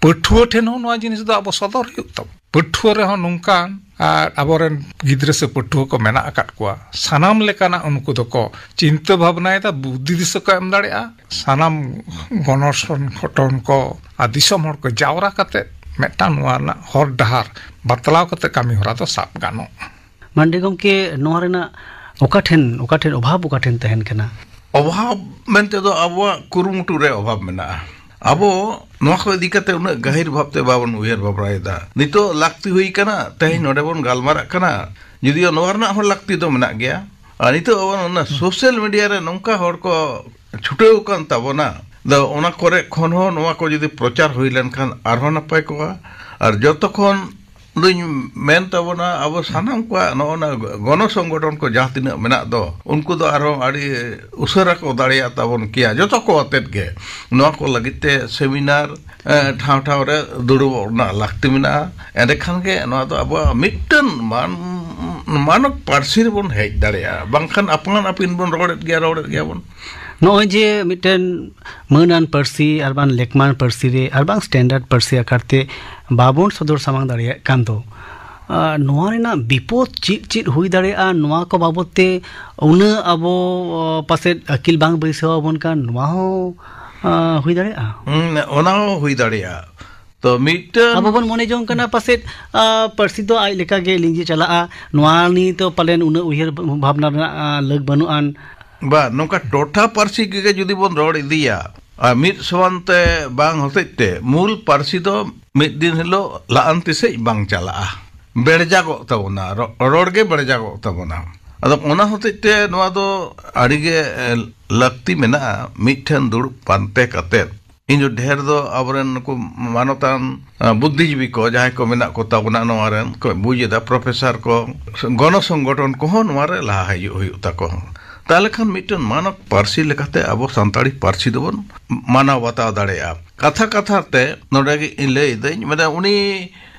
ᱯᱟᱹᱴᱷᱩᱣᱟᱹ ᱴᱷᱮᱱ ᱦᱚᱸ ᱱᱚᱣᱟ ᱡᱤᱱᱤᱥ ᱫᱚ ᱟᱵᱚ ᱥᱚᱫᱚᱨ ᱦᱩᱭᱩᱜ ᱛᱟᱵᱚᱱᱟ᱾ ᱯᱟᱹᱴᱷᱩᱣᱟᱹ ᱨᱮᱦᱚᱸ ᱱᱚᱝᱠᱟᱱ ᱟᱨ ᱟᱵᱚᱨᱮᱱ ᱜᱤᱫᱽᱨᱟᱹ ᱥᱮ ᱯᱟᱹᱴᱷᱩᱣᱟᱹ ᱠᱚ ᱢᱮᱱᱟᱜ ᱟᱠᱟᱫ ᱠᱚᱣᱟ, ᱥᱟᱱᱟᱢ ᱞᱮᱠᱟᱱᱟᱜ ᱩᱱᱠᱩ ᱫᱚᱠᱚ ᱪᱤᱱᱛᱟᱹ ᱵᱷᱟᱵᱽᱱᱟᱭᱮᱫᱟ, ᱵᱩᱫᱽᱫᱷᱤ ᱫᱤᱥᱟᱹ ᱠᱚ ᱮᱢ ᱫᱟᱲᱮᱭᱟᱜᱼᱟ᱾ ᱥᱟᱱᱟᱢ ᱜᱚᱱᱚ ᱥᱚᱝᱜᱚᱴᱷᱚᱱ ᱠᱚ ᱟᱨ ᱫᱤᱥᱚᱢ ᱦᱚᱲ ᱠᱚ ᱡᱟᱣᱨᱟ ᱠᱟᱛᱮ ᱢᱤᱫᱴᱟᱝ ᱱᱚᱣᱟ ᱨᱮᱱᱟᱜ ᱦᱚᱨ ᱰᱟᱦᱟᱨ ᱵᱟᱛᱞᱟᱣ ᱠᱟᱛᱮ ᱠᱟᱹᱢᱤ ᱦᱚᱨᱟ ᱫᱚ ᱥᱟᱵ ᱜᱟᱱᱚᱜᱼᱟ᱾ ᱢᱟᱱᱰᱤ ᱜᱚᱢᱠᱮ, ᱱᱚᱣᱟ ᱨᱮᱱᱟᱜ ᱚᱠᱟ ᱴᱷᱮᱱ, ᱚᱠᱟ ᱴᱷᱮᱱ ᱚᱵᱷᱟᱵᱽ ᱚᱠᱟ ᱴᱷᱮᱱ ᱛᱟᱦᱮᱱ ᱠᱟᱱᱟ? ᱚᱵᱷᱟᱵᱽ ᱢᱮᱱᱛᱮ ᱫᱚ ᱟᱵᱚᱣᱟᱜ ᱠᱩᱨᱩᱢᱩᱴᱩ ᱨᱮ ᱚᱵᱷᱟᱵᱽ ᱢᱮᱱᱟᱜᱼᱟ᱾ ᱟᱵᱚ ᱱᱚᱣᱟ ᱠᱚ ᱤᱫᱤ ᱠᱟᱛᱮ ᱩᱱᱟᱹᱜ ᱜᱟᱹᱦᱤᱨ ᱵᱷᱟᱵᱽᱛᱮ ᱵᱟᱵᱚᱱ ᱩᱭᱦᱟᱹᱨ ᱵᱷᱟᱵᱽᱱᱟᱭᱮᱫᱟ᱾ ᱱᱤᱛᱚᱜ ᱞᱟᱹᱠᱛᱤ ᱦᱩᱭ ᱠᱟᱱᱟ, ᱛᱮᱦᱮᱧ ᱱᱚᱰᱮ ᱵᱚᱱ ᱜᱟᱞᱢᱟᱨᱟᱜ ᱠᱟᱱᱟ, ᱡᱩᱫᱤᱭᱳ ᱱᱚᱣᱟ ᱨᱮᱱᱟᱜ ᱦᱚᱸ ᱞᱟᱹᱠᱛᱤ ᱫᱚ ᱢᱮᱱᱟᱜ ᱜᱮᱭᱟ᱾ ᱟᱨ ᱱᱤᱛᱚᱜ ᱟᱵᱚ ᱚᱱᱟ ᱥᱳᱥᱟᱞ ᱢᱤᱰᱤᱭᱟ ᱨᱮ ᱱᱚᱝᱠᱟ ᱦᱚᱲ ᱠᱚ ᱪᱷᱩᱴᱟᱹᱣ ᱟᱠᱟᱱ ᱛᱟᱵᱚᱱᱟ, ᱫᱚ ᱚᱱᱟ ᱠᱚᱨᱮ ᱠᱷᱚᱱ ᱦᱚᱸ ᱱᱚᱣᱟ ᱠᱚ ᱡᱩᱫᱤ ᱯᱨᱚᱪᱟᱨ ᱦᱩᱭ ᱞᱮᱱᱠᱷᱟᱱ ᱟᱨᱦᱚᱸ ᱱᱟᱯᱟᱭ ᱠᱚᱜᱼᱟ᱾ ᱟᱨ ᱡᱚᱛᱚ ᱠᱷᱚᱱ ᱫᱚᱧ ᱢᱮᱱ ᱛᱟᱵᱚᱱᱟ, ᱟᱵᱚ ᱥᱟᱱᱟᱢ ᱠᱚᱣᱟᱜ ᱱᱚᱜᱼᱚ ᱱᱟ ᱜᱚᱱᱚ ᱥᱚᱝᱜᱚᱴᱷᱚᱱ ᱠᱚ ᱡᱟᱦᱟᱸ ᱛᱤᱱᱟᱹᱜ ᱢᱮᱱᱟᱜ ᱫᱚ, ᱩᱱᱠᱩ ᱫᱚ ᱟᱨᱦᱚᱸ ᱟᱹᱰᱤ ᱩᱥᱟᱹᱨᱟ ᱠᱚ ᱫᱟᱲᱮᱭᱟᱜ ᱛᱟᱵᱚᱱ ᱠᱮᱭᱟ᱾ ᱡᱚᱛᱚ ᱠᱚ ᱟᱛᱮᱫ ᱜᱮ ᱱᱚᱣᱟ ᱠᱚ ᱞᱟᱹᱜᱤᱫ ᱛᱮ ᱥᱮᱢᱤᱱᱟᱨ, ᱮ, ᱴᱷᱟᱶ ᱴᱷᱟᱶ ᱨᱮ ᱫᱩᱲᱩᱵᱚᱜ ᱨᱮᱱᱟᱜ ᱞᱟᱹᱠᱛᱤ ᱢᱮᱱᱟᱜᱼᱟ᱾ ᱮᱸᱰᱮᱠᱷᱟᱱ ᱜᱮ ᱱᱚᱣᱟ ᱫᱚ ᱟᱵᱚᱣᱟᱜ ᱢᱤᱫᱴᱟᱝ ᱢᱟᱱ-, ᱢᱟᱱᱚᱠ ᱯᱟᱹᱨᱥᱤ ᱨᱮᱵᱚᱱ ᱦᱮᱡ ᱫᱟᱲᱮᱭᱟᱜᱼᱟ᱾ ᱵᱟᱝᱠᱷᱟᱱ ᱟᱯᱟᱱ ᱟᱹᱯᱤᱱ ᱵᱚᱱ ᱨᱚᱲᱮᱫ ᱜᱮᱭᱟ, ᱨᱚᱲᱮᱫ ᱜᱮᱭᱟ ᱵᱚᱱ᱾ ᱱᱚᱜᱼᱚᱭ ᱡᱮ ᱢᱤᱫᱴᱮᱱ ᱢᱟᱹᱱᱟᱱ ᱯᱟᱹᱨᱥᱤ ᱟᱨ ᱵᱟᱝ ᱞᱮᱠᱢᱟᱱ ᱯᱟᱹᱨᱥᱤ ᱨᱮ ᱟᱨ ᱵᱟᱝ ᱥᱴᱮᱱᱰᱟᱨᱰ ᱯᱟᱹᱨᱥᱤ ᱟᱠᱟᱨ ᱛᱮ ᱵᱟᱵᱚᱱ ᱥᱚᱫᱚᱨ ᱥᱟᱢᱟᱝ ᱫᱟᱲᱮᱭᱟᱜ ᱠᱟᱱ ᱫᱚ, ᱟᱨ ᱱᱚᱣᱟ ᱨᱮᱱᱟᱜ ᱵᱤᱯᱚᱫ ᱪᱮᱫ ᱪᱮᱫ ᱦᱩᱭ ᱫᱟᱲᱮᱭᱟᱜᱼᱟ, ᱱᱚᱣᱟ ᱠᱚ ᱵᱟᱵᱚᱫ ᱛᱮ ᱩᱱᱟᱹᱜ ᱟᱵᱚ, ᱟ, ᱯᱟᱥᱮᱡ ᱟᱹᱠᱤᱞ ᱵᱟᱝ ᱵᱟᱹᱭᱥᱟᱹᱣ ᱟᱵᱚᱱ ᱠᱟᱱ, ᱱᱚᱣᱟ ᱦᱚᱸ, ᱟ, ᱦᱩᱭ ᱫᱟᱲᱮᱭᱟᱜᱼᱟ? ᱦᱩᱸ, ᱚᱱᱟ ᱦᱚᱸ ᱦᱩᱭ ᱫᱟᱲᱮᱭᱟᱜᱼᱟ᱾ ᱛᱚ ᱢᱤᱫᱴᱟᱝ ᱟᱵᱚ ᱵᱚᱱ ᱢᱚᱱᱮ ᱡᱚᱝ ᱠᱟᱱᱟ ᱯᱟᱥᱮᱡ, ᱟ, ᱯᱟᱹᱨᱥᱤ ᱫᱚ ᱟᱡ ᱞᱮᱠᱟ ᱜᱮ ᱞᱤᱸᱡᱤ ᱪᱟᱞᱟᱜᱼᱟ, ᱱᱚᱣᱟ ᱱᱤᱭᱮ ᱫᱚ ᱯᱟᱞᱮᱱ ᱩᱱᱟᱹᱜ ᱩᱭᱦᱟᱹᱨ ᱵᱷᱟᱵᱽᱱᱟ ᱨᱮᱱᱟᱜ, ᱟ, ᱞᱟᱹᱠ ᱵᱟᱹᱱᱩᱜ ᱟᱱ᱾ ᱵᱟ, ᱱᱚᱝᱠᱟ ᱴᱚᱴᱷᱟ ᱯᱟᱹᱨᱥᱤ ᱜᱮ ᱡᱩᱫᱤ ᱵᱚᱱ ᱨᱚᱲ ᱤᱫᱤᱭᱟ, ᱟᱨ ᱢᱤᱫ ᱥᱚᱢᱟᱱ ᱛᱮ ᱵᱟᱝ ᱦᱚᱛᱮᱡ ᱛᱮ ᱢᱩᱞ ᱯᱟᱹᱨᱥᱤ ᱫᱚ ᱢᱤᱫ ᱫᱤᱱ ᱦᱤᱞᱳᱜ ᱞᱟᱦᱟᱱᱛᱤ ᱥᱮᱫ ᱵᱟᱝ ᱪᱟᱞᱟᱜᱼᱟ, ᱵᱮᱲᱡᱟᱜᱚᱜ ᱛᱟᱵᱚᱱᱟ, ᱨᱚ-, ᱨᱚᱲ ᱜᱮ ᱵᱮᱲᱡᱟᱜᱚᱜ ᱛᱟᱵᱚᱱᱟ᱾ ᱟᱫᱚ ᱚᱱᱟ ᱦᱚᱛᱮᱡ ᱛᱮ ᱱᱚᱣᱟ ᱫᱚ ᱟᱹᱰᱤ ᱜᱮ, ᱮ, ᱞᱟᱹᱠᱛᱤ ᱢᱮᱱᱟᱜᱼᱟ, ᱢᱤᱫ ᱴᱷᱮᱱ ᱫᱩᱲᱩᱵ ᱯᱟᱱᱛᱮ ᱠᱟᱛᱮᱫ᱾ ᱤᱧ ᱫᱚ ᱰᱷᱮᱨ ᱫᱚ ᱟᱵᱚᱨᱮᱱ ᱱᱩᱠᱩ ᱢᱟᱱᱚᱛᱟᱱ, ᱟ, ᱵᱩᱫᱽᱫᱷᱤᱡᱤᱵᱤ ᱠᱚ ᱡᱟᱦᱟᱸᱭ ᱠᱚ ᱢᱮᱱᱟᱜ ᱠᱚ ᱛᱟᱵᱚᱱᱟ ᱱᱚᱣᱟ ᱨᱮᱱ ᱠᱚ ᱵᱩᱡᱽ ᱮᱫᱟ, ᱯᱨᱚᱯᱷᱮᱥᱟᱨ ᱠᱚ, ᱜᱚᱱᱚ ᱥᱚᱝᱜᱚᱴᱷᱚᱱ ᱠᱚᱦᱚᱸ ᱱᱚᱣᱟ ᱨᱮ ᱞᱟᱦᱟ ᱦᱤᱡᱩᱜ ᱦᱩᱭᱩᱜ ᱛᱟᱠᱚ᱾ ᱛᱟᱦᱚᱞᱮ ᱠᱷᱟᱱ ᱢᱤᱫᱴᱮᱱ ᱢᱟᱱᱚᱛ ᱯᱟᱹᱨᱥᱤ ᱞᱮᱠᱟᱛᱮ ᱟᱵᱚ ᱥᱟᱱᱛᱟᱲᱤ ᱯᱟᱹᱨᱥᱤ ᱫᱚᱵᱚᱱ ᱢᱟᱱᱟᱣ ᱵᱟᱛᱟᱣ ᱫᱟᱲᱮᱭᱟᱜᱼᱟ᱾ ᱠᱟᱛᱷᱟ ᱠᱟᱛᱷᱟ ᱛᱮ ᱱᱚᱰᱮ ᱜᱮ ᱤᱧ ᱞᱟᱹᱭ ᱫᱟᱹᱧ, ᱢᱟᱱᱮ ᱩᱱᱤ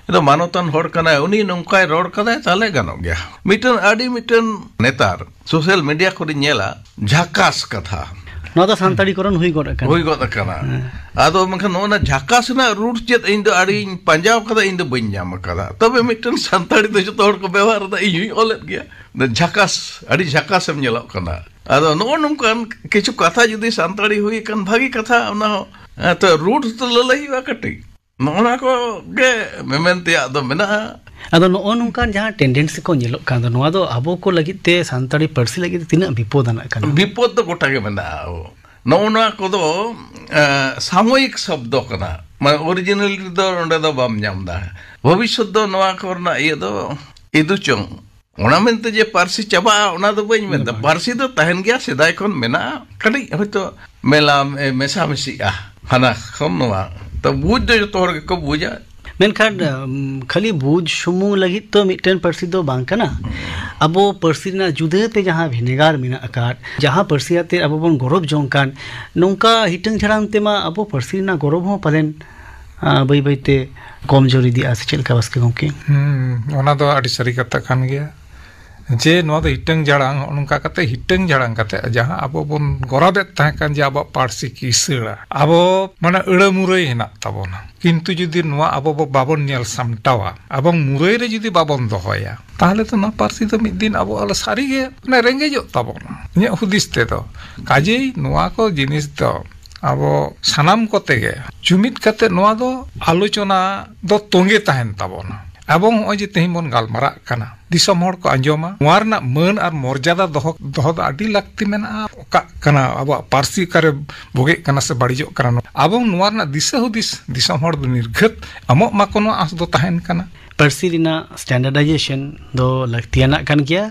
ᱫᱚ ᱢᱟᱱᱚᱛᱟᱱ ᱦᱚᱲ ᱠᱟᱱᱟᱭ, ᱩᱱᱤ ᱱᱚᱝᱠᱟᱭ ᱨᱚᱲ ᱠᱟᱫᱟᱭ, ᱛᱟᱦᱚᱞᱮ ᱜᱟᱱᱚᱜ ᱜᱮᱭᱟ᱾ ᱢᱤᱫᱴᱮᱱ ᱟᱹᱰᱤ ᱢᱤᱫᱴᱮᱱ ᱱᱮᱛᱟᱨ ᱥᱳᱥᱟᱞ ᱢᱤᱰᱤᱭᱟ ᱠᱚᱨᱮᱧ ᱧᱮᱞᱟ, ᱡᱷᱟᱠᱟᱥ ᱠᱟᱛᱷᱟ ᱱᱚᱣᱟ ᱫᱚ ᱥᱟᱱᱛᱟᱲᱤᱠᱚᱨᱚᱱ ᱦᱩᱭ ᱜᱚᱫ ᱟᱠᱟᱱᱟ᱾ ᱦᱩᱭ ᱜᱚᱫ ᱟᱠᱟᱱᱟ᱾ ᱦᱮᱸ᱾ ᱟᱫᱚ ᱢᱮᱱᱠᱷᱟᱱ ᱱᱚᱜᱼᱚ ᱱᱟ ᱡᱷᱟᱠᱟᱥ ᱨᱮᱱᱟᱜ ᱨᱩᱴ ᱪᱮᱫ, ᱤᱧ ᱫᱚ ᱟᱹᱰᱤᱧ ᱯᱟᱸᱡᱟᱣ ᱠᱟᱫᱟ, ᱤᱧ ᱫᱚ ᱵᱟᱹᱧ ᱧᱟᱢ ᱟᱠᱟᱫᱟ᱾ ᱛᱚᱵᱮ ᱢᱤᱫᱴᱮᱱ ᱥᱟᱱᱛᱟᱲᱤ ᱫᱚ ᱡᱚᱛᱚ ᱦᱚᱲ ᱠᱚ ᱵᱮᱵᱚᱦᱟᱨ ᱮᱫᱟ, ᱤᱧ ᱦᱚᱸᱧ ᱚᱞᱮᱫ ᱜᱮᱭᱟ᱾ ᱡᱷᱟᱠᱟᱥ, ᱟᱹᱰᱤ ᱡᱷᱟᱠᱟᱥ ᱮᱢ ᱧᱮᱞᱚᱜ ᱠᱟᱱᱟ᱾ ᱟᱫᱚ ᱱᱚᱜᱼᱚ ᱱᱚᱝᱠᱟᱱ ᱠᱤᱪᱷᱩ ᱠᱟᱛᱷᱟ ᱡᱩᱫᱤ ᱥᱟᱱᱛᱟᱲᱤ ᱦᱩᱭ ᱟᱠᱟᱱ, ᱵᱷᱟᱹᱜᱤ ᱠᱟᱛᱷᱟ, ᱚᱱᱟ ᱦᱚᱸ, ᱮ, ᱛᱚ ᱨᱩᱴ ᱛᱚ ᱞᱟᱹᱞᱟᱹᱭ ᱦᱩᱭᱩᱜᱼᱟ ᱠᱟᱹᱴᱤᱡ᱾ ᱱᱚᱜᱼᱚ ᱱᱟ ᱠᱚ ᱜᱮ ᱢᱮᱢᱮᱱ ᱛᱮᱭᱟᱜ ᱫᱚ ᱢᱮᱱᱟᱜᱼᱟ᱾ ᱟᱫᱚ ᱱᱚᱜᱼᱚ ᱱᱚᱝᱠᱟᱱ ᱡᱟᱦᱟᱸ ᱴᱮᱱᱰᱮᱱᱥᱤ ᱠᱚ ᱧᱮᱞᱚᱜ ᱠᱟᱱ ᱫᱚ, ᱱᱚᱣᱟ ᱫᱚ ᱟᱵᱚ ᱠᱚ ᱞᱟᱹᱜᱤᱫ ᱛᱮ, ᱥᱟᱱᱛᱟᱲᱤ ᱯᱟᱹᱨᱥᱤ ᱞᱟᱹᱜᱤᱫ ᱛᱮ ᱛᱤᱱᱟᱹᱜ ᱵᱤᱯᱚᱫ ᱟᱱᱟᱜ ᱠᱟᱱᱟ? ᱵᱤᱯᱚᱫ ᱫᱚ ᱜᱚᱴᱟ ᱜᱮ ᱢᱮᱱᱟᱜᱼᱟ᱾ ᱱᱚᱜᱼᱚ ᱱᱚᱣᱟ ᱠᱚᱫᱚ, ᱮ, ᱥᱟᱢᱚᱭᱤᱠ ᱥᱚᱵᱫᱚ ᱠᱟᱱᱟ, ᱢᱟᱱᱮ ᱚᱨᱤᱡᱤᱱᱟᱞ ᱫᱚ ᱱᱚᱰᱮ ᱫᱚ ᱵᱟᱢ ᱧᱟᱢ ᱮᱫᱟ᱾ ᱵᱷᱚᱵᱤᱥᱥᱚᱛ ᱫᱚ ᱱᱚᱣᱟ ᱠᱚᱨᱮᱱᱟᱜ ᱤᱭᱟᱹ ᱫᱚ ᱤᱫᱩ ᱪᱚᱝ᱾ ᱚᱱᱟ ᱢᱮᱱᱛᱮ ᱡᱮ ᱯᱟᱹᱨᱥᱤ ᱪᱟᱵᱟᱜᱼᱟ, ᱚᱱᱟ ᱫᱚ ᱵᱟᱹᱧ ᱢᱮᱱᱫᱟ᱾ ᱵᱟᱝ᱾ ᱯᱟᱹᱨᱥᱤ ᱫᱚ ᱛᱟᱦᱮᱱ ᱜᱮᱭᱟ, ᱥᱮᱫᱟᱭ ᱠᱷᱚᱱ ᱢᱮᱱᱟᱜᱼᱟ᱾ ᱠᱟᱹᱴᱤᱡ ᱦᱚᱭᱛᱳ ᱢᱮᱞᱟ, ᱮ, ᱢᱮᱥᱟᱢᱤᱥᱤᱜᱼᱟ ᱦᱟᱱᱟ ᱠᱷᱚᱱ ᱱᱚᱣᱟ᱾ ᱛᱚ ᱵᱩᱡᱽ ᱫᱚ ᱡᱚᱛᱚ ᱦᱚᱲ ᱜᱮᱠᱚ ᱵᱩᱡᱟ᱾ ᱢᱮᱱᱠᱷᱟᱱ, ᱩᱢ, ᱠᱷᱟᱹᱞᱤ ᱵᱩᱡᱽ ᱥᱩᱢᱩᱝ ᱞᱟᱹᱜᱤᱫ ᱛᱚ ᱢᱤᱫᱴᱮᱱ ᱯᱟᱹᱨᱥᱤ ᱫᱚ ᱵᱟᱝ ᱠᱟᱱᱟ᱾ ᱟᱵᱚ ᱯᱟᱹᱨᱥᱤ ᱨᱮᱱᱟᱜ ᱡᱩᱫᱟᱹᱛᱮ ᱡᱟᱦᱟᱸ ᱵᱷᱮᱱᱮᱜᱟᱨ ᱢᱮᱱᱟᱜ ᱟᱠᱟᱫ, ᱡᱟᱦᱟᱸ ᱯᱟᱹᱨᱥᱤ ᱟᱛᱮ ᱟᱵᱚ ᱵᱚᱱ ᱜᱚᱨᱚᱵᱽ ᱡᱚᱝ ᱠᱟᱱ, ᱱᱚᱝᱠᱟ ᱦᱤᱴᱟᱹᱝ ᱡᱷᱟᱲᱟᱝ ᱛᱮᱢᱟ ᱟᱵᱚ ᱯᱟᱹᱨᱥᱤ ᱨᱮᱱᱟᱜ ᱜᱚᱨᱚᱵᱽ ᱦᱚᱸ ᱯᱟᱞᱮᱱ, ᱟ, ᱵᱟᱹᱭ ᱵᱟᱹᱭᱛᱮ ᱠᱚᱢ ᱡᱳᱨ ᱤᱫᱤᱜᱼᱟ, ᱥᱮ ᱪᱮᱫ ᱞᱮᱠᱟ, ᱵᱟᱥᱠᱮ ᱜᱚᱢᱠᱮ? ᱦᱩᱸ, ᱚᱱᱟ ᱫᱚ ᱟᱹᱰᱤ ᱥᱟᱹᱨᱤ ᱠᱟᱛᱷᱟ ᱠᱟᱱ ᱜᱮᱭᱟ᱾ ᱡᱮ ᱱᱚᱣᱟ ᱫᱚ ᱦᱤᱴᱟᱹᱝ ᱡᱷᱟᱲᱟᱝ, ᱦᱚᱸᱜᱼᱚ ᱱᱚᱝᱠᱟ ᱠᱟᱛᱮ ᱦᱤᱴᱟᱹᱝ ᱡᱷᱟᱲᱟᱝ ᱠᱟᱛᱮ ᱡᱟᱦᱟᱸ ᱟᱵᱚ ᱵᱚᱱ ᱜᱚᱨᱚᱵᱮᱫ ᱛᱟᱦᱮᱸ ᱠᱟᱱ ᱡᱮ ᱟᱵᱚᱣᱟᱜ ᱯᱟᱹᱨᱥᱤ ᱠᱤᱥᱟᱹᱬᱟ, ᱟᱵᱚ ᱢᱟᱱᱮ ᱟᱹᱲᱟᱹ ᱢᱩᱨᱟᱹᱭ ᱦᱮᱱᱟᱜ ᱛᱟᱵᱚᱱᱟ, ᱠᱤᱱᱛᱩ ᱡᱩᱫᱤ ᱱᱚᱣᱟ ᱟᱵᱚ ᱵᱚ ᱵᱟᱵᱚᱱ ᱧᱮᱞ ᱥᱟᱢᱴᱟᱣᱟ, ᱮᱵᱚᱝ ᱢᱩᱨᱟᱹᱭ ᱨᱮ ᱡᱩᱫᱤ ᱵᱟᱵᱚᱱ ᱫᱚᱦᱚᱭᱟ, ᱛᱟᱦᱚᱞᱮ ᱛᱚ ᱱᱚᱣᱟ ᱯᱟᱹᱨᱥᱤ ᱫᱚ ᱢᱤᱫ ᱫᱤᱱ ᱟᱵᱚ ᱟᱞᱮ ᱥᱟᱹᱨᱤ ᱜᱮ ᱢᱟᱱᱮ ᱨᱮᱸᱜᱮᱡᱚᱜ ᱛᱟᱵᱚᱱᱟ, ᱤᱧᱟᱹᱜ ᱦᱩᱫᱤᱥ ᱛᱮᱫᱚ᱾ ᱠᱟᱡᱮᱭ ᱱᱚᱣᱟ ᱠᱚ ᱡᱤᱱᱤᱥ ᱫᱚ ᱟᱵᱚ ᱥᱟᱱᱟᱢ ᱠᱚᱛᱮ ᱜᱮ ᱡᱩᱢᱤᱫ ᱠᱟᱛᱮ ᱱᱚᱣᱟ ᱫᱚ ᱟᱞᱳᱪᱚᱱᱟ ᱫᱚ ᱛᱚᱸᱜᱮ ᱛᱟᱦᱮᱱ ᱛᱟᱵᱚᱱᱟ᱾ ᱮᱵᱚᱝ ᱱᱚᱜᱼᱚᱭ ᱡᱮ ᱛᱮᱦᱮᱧ ᱵᱚᱱ ᱜᱟᱞᱢᱟᱨᱟᱜ ᱠᱟᱱᱟ, ᱫᱤᱥᱚᱢ ᱦᱚᱲ ᱠᱚ ᱟᱸᱡᱚᱢᱟ, ᱱᱚᱣᱟ ᱨᱮᱱᱟᱜ ᱢᱟᱹᱱ ᱟᱨ ᱢᱚᱨᱡᱟᱫᱟ ᱫᱚᱦᱚ, ᱫᱚᱦᱚ ᱫᱚ ᱟᱹᱰᱤ ᱞᱟᱹᱠᱛᱤ ᱢᱮᱱᱟᱜᱼᱟ᱾ ᱚᱠᱟᱜ ᱠᱟᱱᱟ, ᱟᱵᱚᱣᱟᱜ ᱯᱟᱹᱨᱥᱤ ᱚᱠᱟᱨᱮ ᱵᱷᱳᱜᱮᱜ ᱠᱟᱱᱟ ᱥᱮ ᱵᱟᱹᱲᱤᱡᱚᱜ ᱠᱟᱱᱟ, ᱟᱵᱚ ᱱᱚᱣᱟ ᱨᱮᱱᱟᱜ ᱫᱤᱥᱟᱹ ᱦᱩᱫᱤᱥ ᱫᱤᱥᱚᱢ ᱦᱚᱲ ᱫᱚ ᱱᱤᱨᱜᱷᱟᱹᱛ ᱮᱢᱚᱜ ᱢᱟᱠᱚ, ᱱᱚᱣᱟ ᱟᱸᱥ ᱫᱚ ᱛᱟᱦᱮᱱ ᱠᱟᱱᱟ᱾ ᱯᱟᱹᱨᱥᱤ ᱨᱮᱱᱟᱜ ᱥᱴᱮᱱᱰᱟᱨᱰᱟᱭᱡᱮᱥᱚᱱ ᱫᱚ ᱞᱟᱹᱠᱛᱤᱭᱟᱱᱟᱜ ᱠᱟᱱ ᱜᱮᱭᱟ᱾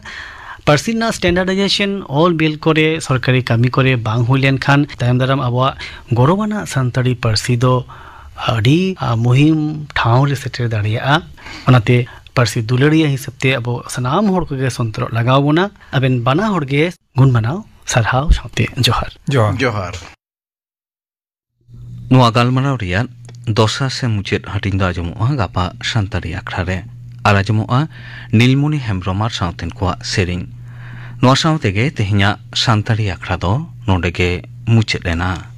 ᱯᱟᱹᱨᱥᱤ ᱨᱮᱱᱟᱜ ᱥᱴᱮᱱᱰᱟᱨᱰᱟᱭᱡᱮᱥᱚᱱ ᱚᱞ ᱵᱤᱞ ᱠᱚᱨᱮ, ᱥᱚᱨᱠᱟᱨᱤ ᱠᱟᱹᱢᱤ ᱠᱚᱨᱮ ᱵᱟᱝ ᱦᱩᱭ ᱞᱮᱱᱠᱷᱟᱱ, ᱛᱟᱭᱚᱢ ᱫᱟᱨᱟᱢ ᱟᱵᱚᱣᱟᱜ ᱜᱚᱨᱚᱵᱟᱱᱟᱜ ᱥᱟᱱᱛᱟᱲᱤ ᱯᱟᱹᱨᱥᱤ ᱫᱚ ᱟᱹᱰᱤ, ᱟ, ᱢᱩᱦᱤᱢ ᱴᱷᱟᱶ ᱨᱮ ᱥᱮᱴᱮᱨ ᱫᱟᱲᱮᱭᱟᱜᱼᱟ᱾ ᱚᱱᱟᱛᱮ ᱯᱟᱹᱨᱥᱤ ᱫᱩᱞᱟᱹᱲᱤᱭᱟᱹ ᱦᱤᱥᱟᱹᱵ ᱛᱮ ᱟᱵᱚ ᱥᱟᱱᱟᱢ ᱦᱚᱲ ᱠᱚᱜᱮ ᱥᱚᱱᱛᱚᱨᱚᱜ ᱞᱟᱜᱟᱣ ᱵᱚᱱᱟ᱾ ᱟᱵᱮᱱ ᱵᱟᱱᱟ ᱦᱚᱲ ᱜᱮ ᱜᱩᱱ ᱢᱟᱱᱟᱣ ᱥᱟᱨᱦᱟᱣ ᱥᱟᱶᱛᱮ ᱡᱚᱦᱟᱨ᱾ ᱡᱚᱦᱟᱨ᱾ ᱡᱚᱦᱟᱨ᱾ ᱱᱚᱣᱟ ᱜᱟᱞᱢᱟᱨᱟᱣ ᱨᱮᱭᱟᱜ ᱫᱚᱥᱟᱨ ᱥᱮ ᱢᱩᱪᱟᱹᱫ ᱦᱟᱹᱴᱤᱧ ᱫᱚ ᱟᱸᱡᱚᱢᱚᱜᱼᱟ ᱜᱟᱯᱟ ᱥᱟᱱᱛᱟᱲᱤ ᱟᱠᱷᱲᱟ ᱨᱮ᱾ ᱟᱨ ᱟᱸᱡᱚᱢᱚᱜᱼᱟ ᱱᱤᱞᱢᱚᱱᱤ ᱦᱮᱢᱵᱨᱚᱢ ᱟᱨ ᱥᱟᱶᱛᱮᱱ ᱠᱚᱣᱟᱜ ᱥᱮᱨᱮᱧ᱾ ᱱᱚᱣᱟ ᱥᱟᱶ ᱛᱮᱜᱮ ᱛᱮᱦᱮᱧᱟᱜ ᱥᱟᱱᱛᱟᱲᱤ ᱟᱠᱷᱲᱟ ᱫᱚ ᱱᱚᱰᱮ ᱜᱮ ᱢᱩᱪᱟᱹᱫ ᱮᱱᱟ᱾